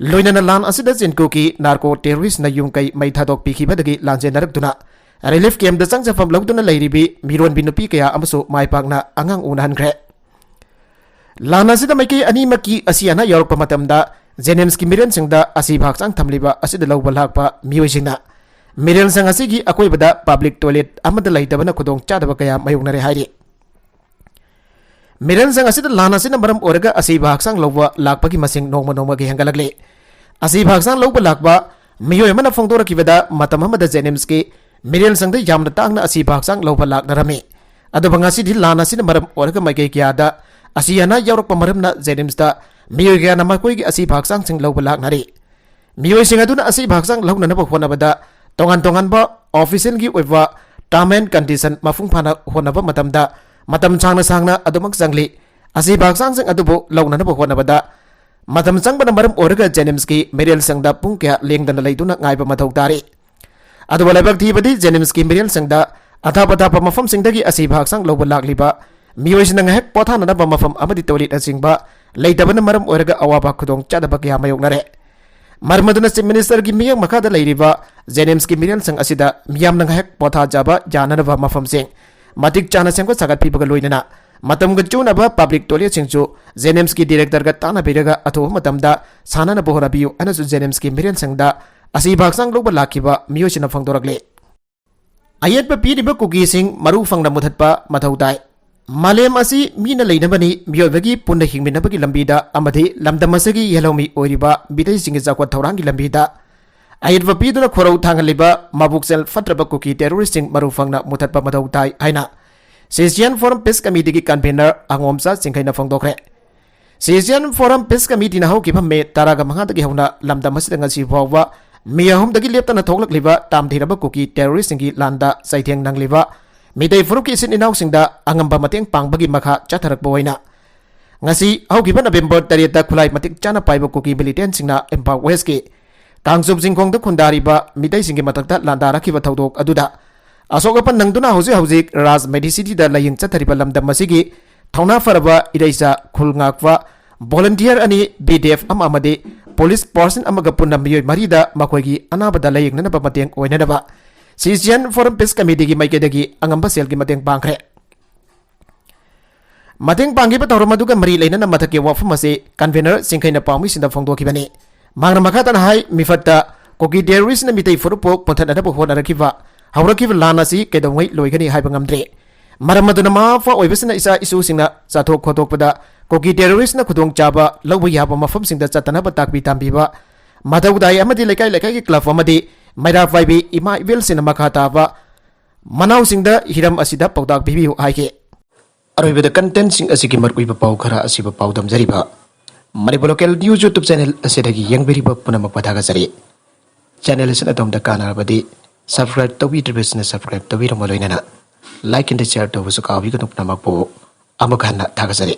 ꯂꯣꯏꯅꯅ ꯂꯥꯟ ꯑꯁꯤꯗ ꯆꯤꯟꯀꯨꯀꯤ ꯅꯥꯔꯀꯣ ꯇꯦꯔꯣꯔꯤꯁꯅ ꯌꯨꯝ ꯀꯩ ꯃꯩ ꯊꯥꯗꯣꯛꯄꯤꯈꯤꯕꯗꯒꯤ ꯂꯥꯟꯖꯦꯟꯅꯔꯛꯇꯨꯅ ꯔꯤꯂꯤꯐ ꯀꯦꯝꯞꯇ ꯆꯪꯖꯐꯝ ꯂꯧꯗꯨꯅ ꯂꯩꯔꯤꯕꯤ ꯃꯤꯔꯣꯟꯕꯤ ꯅꯨꯄꯤ ꯀꯌꯥ ꯑꯃꯁꯨ ꯃꯥꯏ ꯄꯥꯛꯅ ꯑꯉꯥꯡ ꯎꯅꯍꯟꯈ꯭ꯔꯦ꯫ ꯂꯥꯟ ꯑꯁꯤꯗ ꯃꯥꯏꯀꯩ ꯑꯅꯤꯃꯛꯀꯤ ꯑꯁꯤ ꯑꯅꯥ ꯌꯥꯎꯔꯛꯄ ꯃꯇꯝꯗ ꯖꯦꯅꯤꯝꯁꯀꯤ ꯃꯤꯔꯦꯜꯁꯤꯡꯗ ꯑꯁꯤꯕ ꯍꯛꯆꯥꯡ ꯊꯝꯂꯤꯕ ꯑꯁꯤꯗ ꯂꯧꯕ ꯂꯥꯛꯄ ꯃꯤꯑꯣꯏꯁꯤꯡꯅ ꯃꯤꯔꯦꯜꯁꯪ ꯑꯁꯤꯒꯤ ꯑꯀꯣꯏꯕꯗ ꯄꯕ꯭ꯂꯤꯛ ꯇꯣꯏꯂꯦꯠ ꯑꯃꯠꯇ ꯂꯩꯇꯕꯅ ꯈꯨꯗꯣꯡꯆꯥꯗꯕ ꯀꯌꯥ ꯃꯥꯌꯣꯛꯅꯔꯦ ꯍꯥꯏꯔꯤ꯫ ꯃꯤꯔꯦꯜꯁꯪ ꯑꯁꯤꯗ ꯂꯥꯟ ꯑꯁꯤꯅ ꯃꯔꯝ ꯑꯣꯏꯔꯒ ꯑꯁꯤꯕ ꯍꯛꯆꯥꯡ ꯂꯧꯕ ꯂꯥꯛꯄꯒꯤ ꯃꯁꯤꯡ ꯅꯣꯡꯃ ꯅꯣꯡꯃꯒꯤ ꯍꯦꯟꯒꯠꯂꯛꯂꯤ꯫ ꯑꯁꯤꯕ ꯍꯛꯆꯥꯡ ꯂꯧꯕ ꯂꯥꯛꯄ ꯃꯤꯑꯣꯏ ꯑꯃꯅ ꯐꯣꯡꯗꯣꯔꯛꯈꯤꯕꯗ, ꯃꯇꯝ ꯑꯃꯗ ꯖꯦꯅꯤꯝꯁꯀꯤ ꯃꯤꯔꯦꯜꯁꯪꯗ ꯌꯥꯝꯅ ꯇꯥꯡꯅ ꯑꯁꯤꯕ ꯍꯛꯆꯥꯡ ꯂꯧꯕ ꯂꯥꯛꯅꯔꯝꯃꯤ꯫ ꯑꯗꯨꯕꯨ ꯉꯁꯤꯗꯤ ꯂꯥꯟ ꯑꯁꯤꯅ ꯃꯔꯝ ꯑꯣꯏꯔꯒ ꯃꯥꯏꯀꯩ ꯀꯌꯥꯗ ꯑꯁꯤ ꯑꯅꯥ ꯌꯥꯎꯔꯛꯄ ꯃꯔꯝꯅ ꯖꯦꯅꯤꯝꯁꯇ ꯃꯤꯑꯣꯏ ꯀꯌꯥꯅ ꯃꯈꯣꯏꯒꯤ ꯑꯁꯤꯕ ꯍꯛꯆꯥꯡꯁꯤꯡ ꯂꯧꯕ ꯂꯥꯛꯅꯔꯤ꯫ ꯃꯤꯑꯣꯏꯁꯤꯡ ꯑꯗꯨꯅ ꯑꯁꯤꯕ ꯍꯛꯆꯥꯡ ꯂꯧꯅꯅꯕ ꯍꯣꯠꯅꯕꯗ ꯇꯣꯉꯥꯟ ꯇꯣꯉꯥꯟꯕ officialꯒꯤ ꯑꯣꯏꯕ term and condition ꯃꯄꯨꯡ ꯐꯥꯅ ꯍꯣꯠꯅꯕ ꯃꯇꯝꯗ ꯃꯇꯝ ꯁꯥꯡꯅ ꯁꯥꯡꯅ ꯑꯗꯨꯃꯛ ꯆꯪꯂꯤ꯫ ꯑꯁꯤꯕ ꯍꯛꯆꯥꯡꯁꯤꯡ ꯑꯗꯨꯕꯨ ꯂꯧꯅꯅꯕ ꯍꯣꯠꯅꯕꯗ ꯃꯇꯝ ꯆꯪꯕꯅ ꯃꯔꯝ ꯑꯣꯏꯔꯒ ꯖꯦꯅꯤꯝꯁꯀꯤ ꯃꯤꯔꯦꯜꯁꯪꯗ ꯄꯨꯡ ꯀꯌꯥ ꯂꯦꯡꯗꯅ ꯂꯩꯗꯨꯅ ꯉꯥꯏꯕ ꯃꯊꯧ ꯇꯥꯔꯤ꯫ ꯑꯗꯨꯕꯨ ꯂꯥꯏꯕꯛ ꯊꯤꯕꯗꯤ ꯖꯦꯅꯤꯝꯁꯀꯤ ꯃꯤꯔꯦꯜꯁꯪꯗ ꯑꯊꯥꯞ ꯑꯊꯥꯞꯄ ꯃꯐꯝꯁꯤꯡꯗꯒꯤ ꯑꯁꯤꯕ ꯍꯛꯆꯥꯡ ꯂꯧꯕ ꯂꯥꯛꯂꯤꯕ ꯃꯤꯑꯣꯏꯁꯤꯡꯅ ꯉꯥꯏꯍꯥꯛ ꯄꯣꯊꯥꯅꯅꯕ ꯃꯐꯝ ꯑꯃꯗꯤ toiletꯅꯆꯤꯡꯕ ꯂꯩꯇꯕꯅ ꯃꯔꯝ ꯑꯣꯏꯔꯒ ꯑꯋꯥꯕ ꯈꯨꯗꯣꯡ ꯆꯥꯗꯕ ꯀꯌꯥ ꯃꯥꯌꯣꯛꯅꯔꯦ꯫ ꯃꯔꯝ ꯑꯗꯨꯅ Chief Ministerꯒꯤ ꯃꯤꯠꯌꯦꯡ ꯃꯈꯥꯗ ꯂꯩꯔꯤꯕ ꯖꯦꯅꯤꯝꯁꯀꯤ ꯃꯤꯔꯦꯜꯁꯪ ꯑꯁꯤꯗ ꯃꯤꯌꯥꯝꯅ ꯉꯥꯏꯍꯥꯛ ꯄꯣꯊꯥꯖꯕ ꯌꯥꯅꯅꯕ ꯃꯐꯝꯁꯤꯡ ꯃꯇꯤꯛ ꯆꯥꯅ ꯁꯦꯝꯒꯠ ꯁꯥꯒꯠꯄꯤꯕꯒ ꯂꯣꯏꯅꯅ ꯃꯇꯝꯒ ꯆꯨꯅꯕ public toiletꯁꯤꯡꯁꯨ ꯖꯦꯅꯤꯝꯁꯀꯤ directorꯒ ꯇꯥꯟꯅꯕꯤꯔꯒ ꯑꯊꯨꯕ ꯃꯇꯝꯗ ꯁꯥꯅꯅꯕ ꯍꯣꯠꯅꯕꯤꯌꯨ ꯍꯥꯏꯅꯁꯨ ꯖꯦꯅꯤꯝꯁꯀꯤ ꯃꯤꯔꯦꯜꯁꯪꯗ ꯑꯁꯤꯕ ꯍꯛꯆꯥꯡ ꯂꯧꯕ ꯂꯥꯛꯈꯤꯕ ꯃꯤꯑꯣꯏꯁꯤꯡꯅ ꯐꯣꯡꯗꯣꯔꯛꯂꯤ꯫ ꯑꯌꯦꯠꯄ ꯄꯤꯔꯤꯕ ꯀꯨꯀꯤꯁꯤꯡ ꯃꯔꯨ ꯐꯪꯅ ꯃꯨꯊꯠꯄ ꯃꯊꯧ ꯇꯥꯏ꯫ ꯃꯥꯂꯦꯝ ꯑꯁꯤ ꯃꯤꯅ ꯂꯩꯅꯕꯅꯤ, ꯃꯤꯑꯣꯏꯕꯒꯤ ꯄꯨꯟꯅ ꯍꯤꯡꯃꯤꯟꯅꯕꯒꯤ ꯂꯝꯕꯤꯗ ꯑꯃꯗꯤ ꯂꯝꯗꯝ ꯑꯁꯤꯒꯤ ꯌꯦꯜꯍꯧꯃꯤ ꯑꯣꯏꯔꯤꯕ ꯃꯤꯇꯩꯁꯤꯡꯒꯤ ꯆꯥꯎꯈꯠ ꯊꯧꯔꯥꯡꯒꯤ ꯂꯝꯕꯤꯗ ꯑꯌꯦꯠꯄ ꯄꯤꯗꯨꯅ ꯈꯣꯔꯧ ꯊꯥꯡꯍꯜꯂꯤꯕ ꯃꯕꯨꯛꯆꯦꯜ ꯐꯠꯇ꯭ꯔꯕ ꯀꯨꯀꯤ terroristꯁꯤꯡ ꯃꯔꯨ ꯐꯪꯅ ꯃꯨꯊꯠꯄ ꯃꯊꯧ ꯇꯥꯏ ꯍꯥꯏꯅ Szechuan Forum Peace Committeeꯒꯤ convener ꯑꯉꯣꯝꯆꯥ ꯆꯤꯡꯈꯩꯅ ꯐꯣꯡꯗꯣꯛꯈ꯭ꯔꯦ꯫ Szechuan Forum Peace Committeeꯅ ꯍꯧꯈꯤꯕ ꯃꯦ ꯇꯔꯥꯃꯉꯥꯗꯒꯤ ꯍꯧꯅ ꯂꯝꯗꯝ ꯑꯁꯤꯗ ꯉꯁꯤ ꯐꯥꯎꯕ ꯃꯤ ꯑꯍꯨꯝꯗꯒꯤ ꯂꯦꯞꯇꯅ ꯊꯣꯛꯂꯛꯂꯤꯕ ꯇꯥꯝꯊꯤꯔꯕ ꯀꯨꯀꯤ terroristꯁꯤꯡꯒꯤ ꯂꯥꯟꯗ ꯆꯩꯊꯦꯡ ꯅꯪꯂꯤꯕ ꯃꯤꯇꯩ ꯐꯨꯔꯨꯞꯀꯤ ꯏꯆꯤꯟ ꯏꯅꯥꯎꯁꯤꯡꯗ ꯑꯉꯝꯕ ꯃꯇꯦꯡ ꯄꯥꯡꯕꯒꯤ ꯃꯈꯥ ꯆꯠꯊꯔꯛꯄ ꯑꯣꯏꯅ ꯉꯁꯤ ꯍꯧꯈꯤꯕ November ꯇꯔꯦꯠꯇ ꯈꯨꯠꯂꯥꯏ ꯃꯇꯤꯛ ꯆꯥꯅ ꯄꯥꯏꯕ ꯀꯨꯀꯤ militantꯁꯤꯡꯅ ꯏꯝꯐꯥꯜ Westꯀꯤ ꯀꯥꯡꯆꯨꯞ ꯆꯤꯡꯈꯣꯡꯗ ꯈꯨꯟꯗꯥꯔꯤꯕ ꯃꯤꯇꯩꯁꯤꯡꯒꯤ ꯃꯊꯛꯇ ꯂꯥꯟꯗꯥꯔꯛꯈꯤꯕ ꯊꯧꯗꯣꯛ ꯑꯗꯨꯗ ꯑꯁꯣꯛ ꯑꯄꯟ ꯅꯪꯗꯨꯅ ꯍꯧꯖꯤꯛ ꯍꯧꯖꯤꯛ Raj Medicityꯗ ꯂꯥꯌꯦꯡ ꯆꯠꯊꯔꯤꯕ ꯂꯝꯗꯝ ꯑꯁꯤꯒꯤ ꯊꯧꯅꯥ ꯐꯔꯕ ꯏꯔꯩꯆꯥ ꯈꯨꯜ ꯉꯥꯛꯄ volunteer ꯑꯅꯤ, BDF ꯑꯃ ꯑꯃꯗꯤ police person ꯑꯃꯒ ꯄꯨꯟꯅ ꯃꯤꯑꯣꯏ ꯃꯔꯤꯗ ꯃꯈꯣꯏꯒꯤ ꯑꯅꯥꯕꯗ ꯂꯥꯌꯦꯡꯅꯅꯕ ꯃꯇꯦꯡ ꯑꯣꯏꯅꯅꯕ Szechuan Forum Peace Committeeꯒꯤ ꯃꯥꯏꯀꯩꯗꯒꯤ ꯑꯉꯝꯕ ꯁꯦꯜꯒꯤ ꯃꯇꯦꯡ ꯄꯥꯡꯈ꯭ꯔꯦ꯫ ꯃꯇꯦꯡ ꯄꯥꯡꯈꯤꯕ ꯊꯧꯔꯝ ꯑꯗꯨꯒ ꯃꯔꯤ ꯂꯩꯅꯅ ꯃꯊꯛꯀꯤ ꯋꯥꯐꯝ ꯑꯁꯤ convener ꯆꯤꯡꯈꯩꯅ ꯄꯥꯎꯃꯤꯁꯤꯡꯗ ꯐꯣꯡꯗꯣꯛꯈꯤꯕꯅꯤ꯫ ꯃꯍꯥꯛꯅ ꯃꯈꯥ ꯇꯥꯅ ꯍꯥꯏ, ꯃꯤꯐꯠꯇ ꯀꯨꯀꯤ terroristꯅ ꯃꯤꯇꯩ ꯐꯨꯔꯨꯞꯄꯨ ꯄꯨꯟꯊꯠꯅꯅꯕ ꯍꯣꯠꯅꯔꯛꯈꯤꯕ ꯍꯧꯔꯛꯈꯤꯕ ꯂꯥꯟ ꯑꯁꯤ ꯀꯩꯗꯧꯉꯩ ꯂꯣꯏꯒꯅꯤ ꯍꯥꯏꯕ ꯉꯝꯗ꯭ꯔꯤ꯫ ꯃꯔꯝ ꯑꯗꯨꯅ ꯃꯃꯥ ꯃꯄꯥ ꯑꯣꯏꯕꯁꯤꯡꯅ ꯏꯆꯥ ꯏꯁꯨꯁꯤꯡꯅ ꯆꯥꯊꯣꯛ ꯈꯣꯠꯇꯣꯛꯄꯗ ꯀꯨꯀꯤ ꯇꯦꯔꯣꯔꯤꯁꯅ ꯈꯨꯗꯣꯡꯆꯥꯕ ꯂꯧꯕ ꯌꯥꯕ ꯃꯐꯝꯁꯤꯡꯗ ꯆꯠꯇꯅꯕ ꯇꯥꯛꯄꯤ ꯇꯝꯕꯤꯕ ꯃꯊꯧ ꯇꯥꯏ ꯑꯃꯗꯤ ꯂꯩꯀꯥꯏ ꯂꯩꯀꯥꯏꯒꯤ ꯀ꯭ꯂꯕ ꯑꯃꯗꯤ ꯃꯩꯔꯥ ꯄꯥꯏꯕꯤ ꯏꯃꯥ ꯏꯕꯦꯜꯁꯤꯡꯅ ꯃꯈꯥ ꯇꯥꯕ ꯃꯅꯥꯎꯁꯤꯡꯗ ꯍꯤꯔꯝ ꯑꯁꯤꯗ ꯄꯥꯎꯇꯥꯛ ꯄꯤꯕꯤꯌꯨ ꯍꯥꯏꯈꯤ꯫ ꯑꯔꯣꯏꯕꯗ ꯀꯟꯇꯦꯟꯁꯤꯡ ꯑꯁꯤꯒꯤ ꯃꯔꯨꯑꯣꯏꯕ ꯄꯥꯎ ꯈꯔ ꯑꯁꯤꯕꯨ ꯄꯥꯎꯗꯝꯖꯔꯤꯕ ꯃꯅꯤꯄꯨꯔ ꯂꯣꯀꯦꯜ ꯅ꯭ꯌꯨꯁ ꯌꯨꯇ꯭ꯌꯨꯕ ꯆꯦꯅꯦꯜ ꯑꯁꯤꯗꯒꯤ ꯌꯦꯡꯕꯤꯔꯤꯕ ꯄꯨꯝꯅꯃꯛꯄꯨ ꯊꯥꯒꯠꯆꯔꯤ꯫ ꯆꯦꯅꯦꯜ ꯑꯁꯤꯅ ꯑꯗꯣꯝꯗ ꯀꯥꯟꯅꯔꯕꯗꯤ ꯁꯕꯁꯀ꯭ꯔꯥꯏꯕ ꯇꯧꯕꯤꯗ꯭ꯔꯤꯕꯁꯤꯅ ꯁꯕꯁꯀ꯭ꯔꯥꯏꯕ ꯇꯧꯕꯤꯔꯝꯕ ꯂꯣꯏꯅꯅ ꯂꯥꯏꯛ ꯑꯦꯟꯗ ꯁꯤꯌꯥꯔ ꯇꯧꯕꯁꯨ ꯀꯥꯎꯕꯤꯒꯅꯨ꯫ ꯄꯨꯝꯅꯃꯛꯄꯨ ꯑꯃꯨꯛ ꯍꯟꯅ ꯊꯥꯒꯠꯆꯔꯤ꯫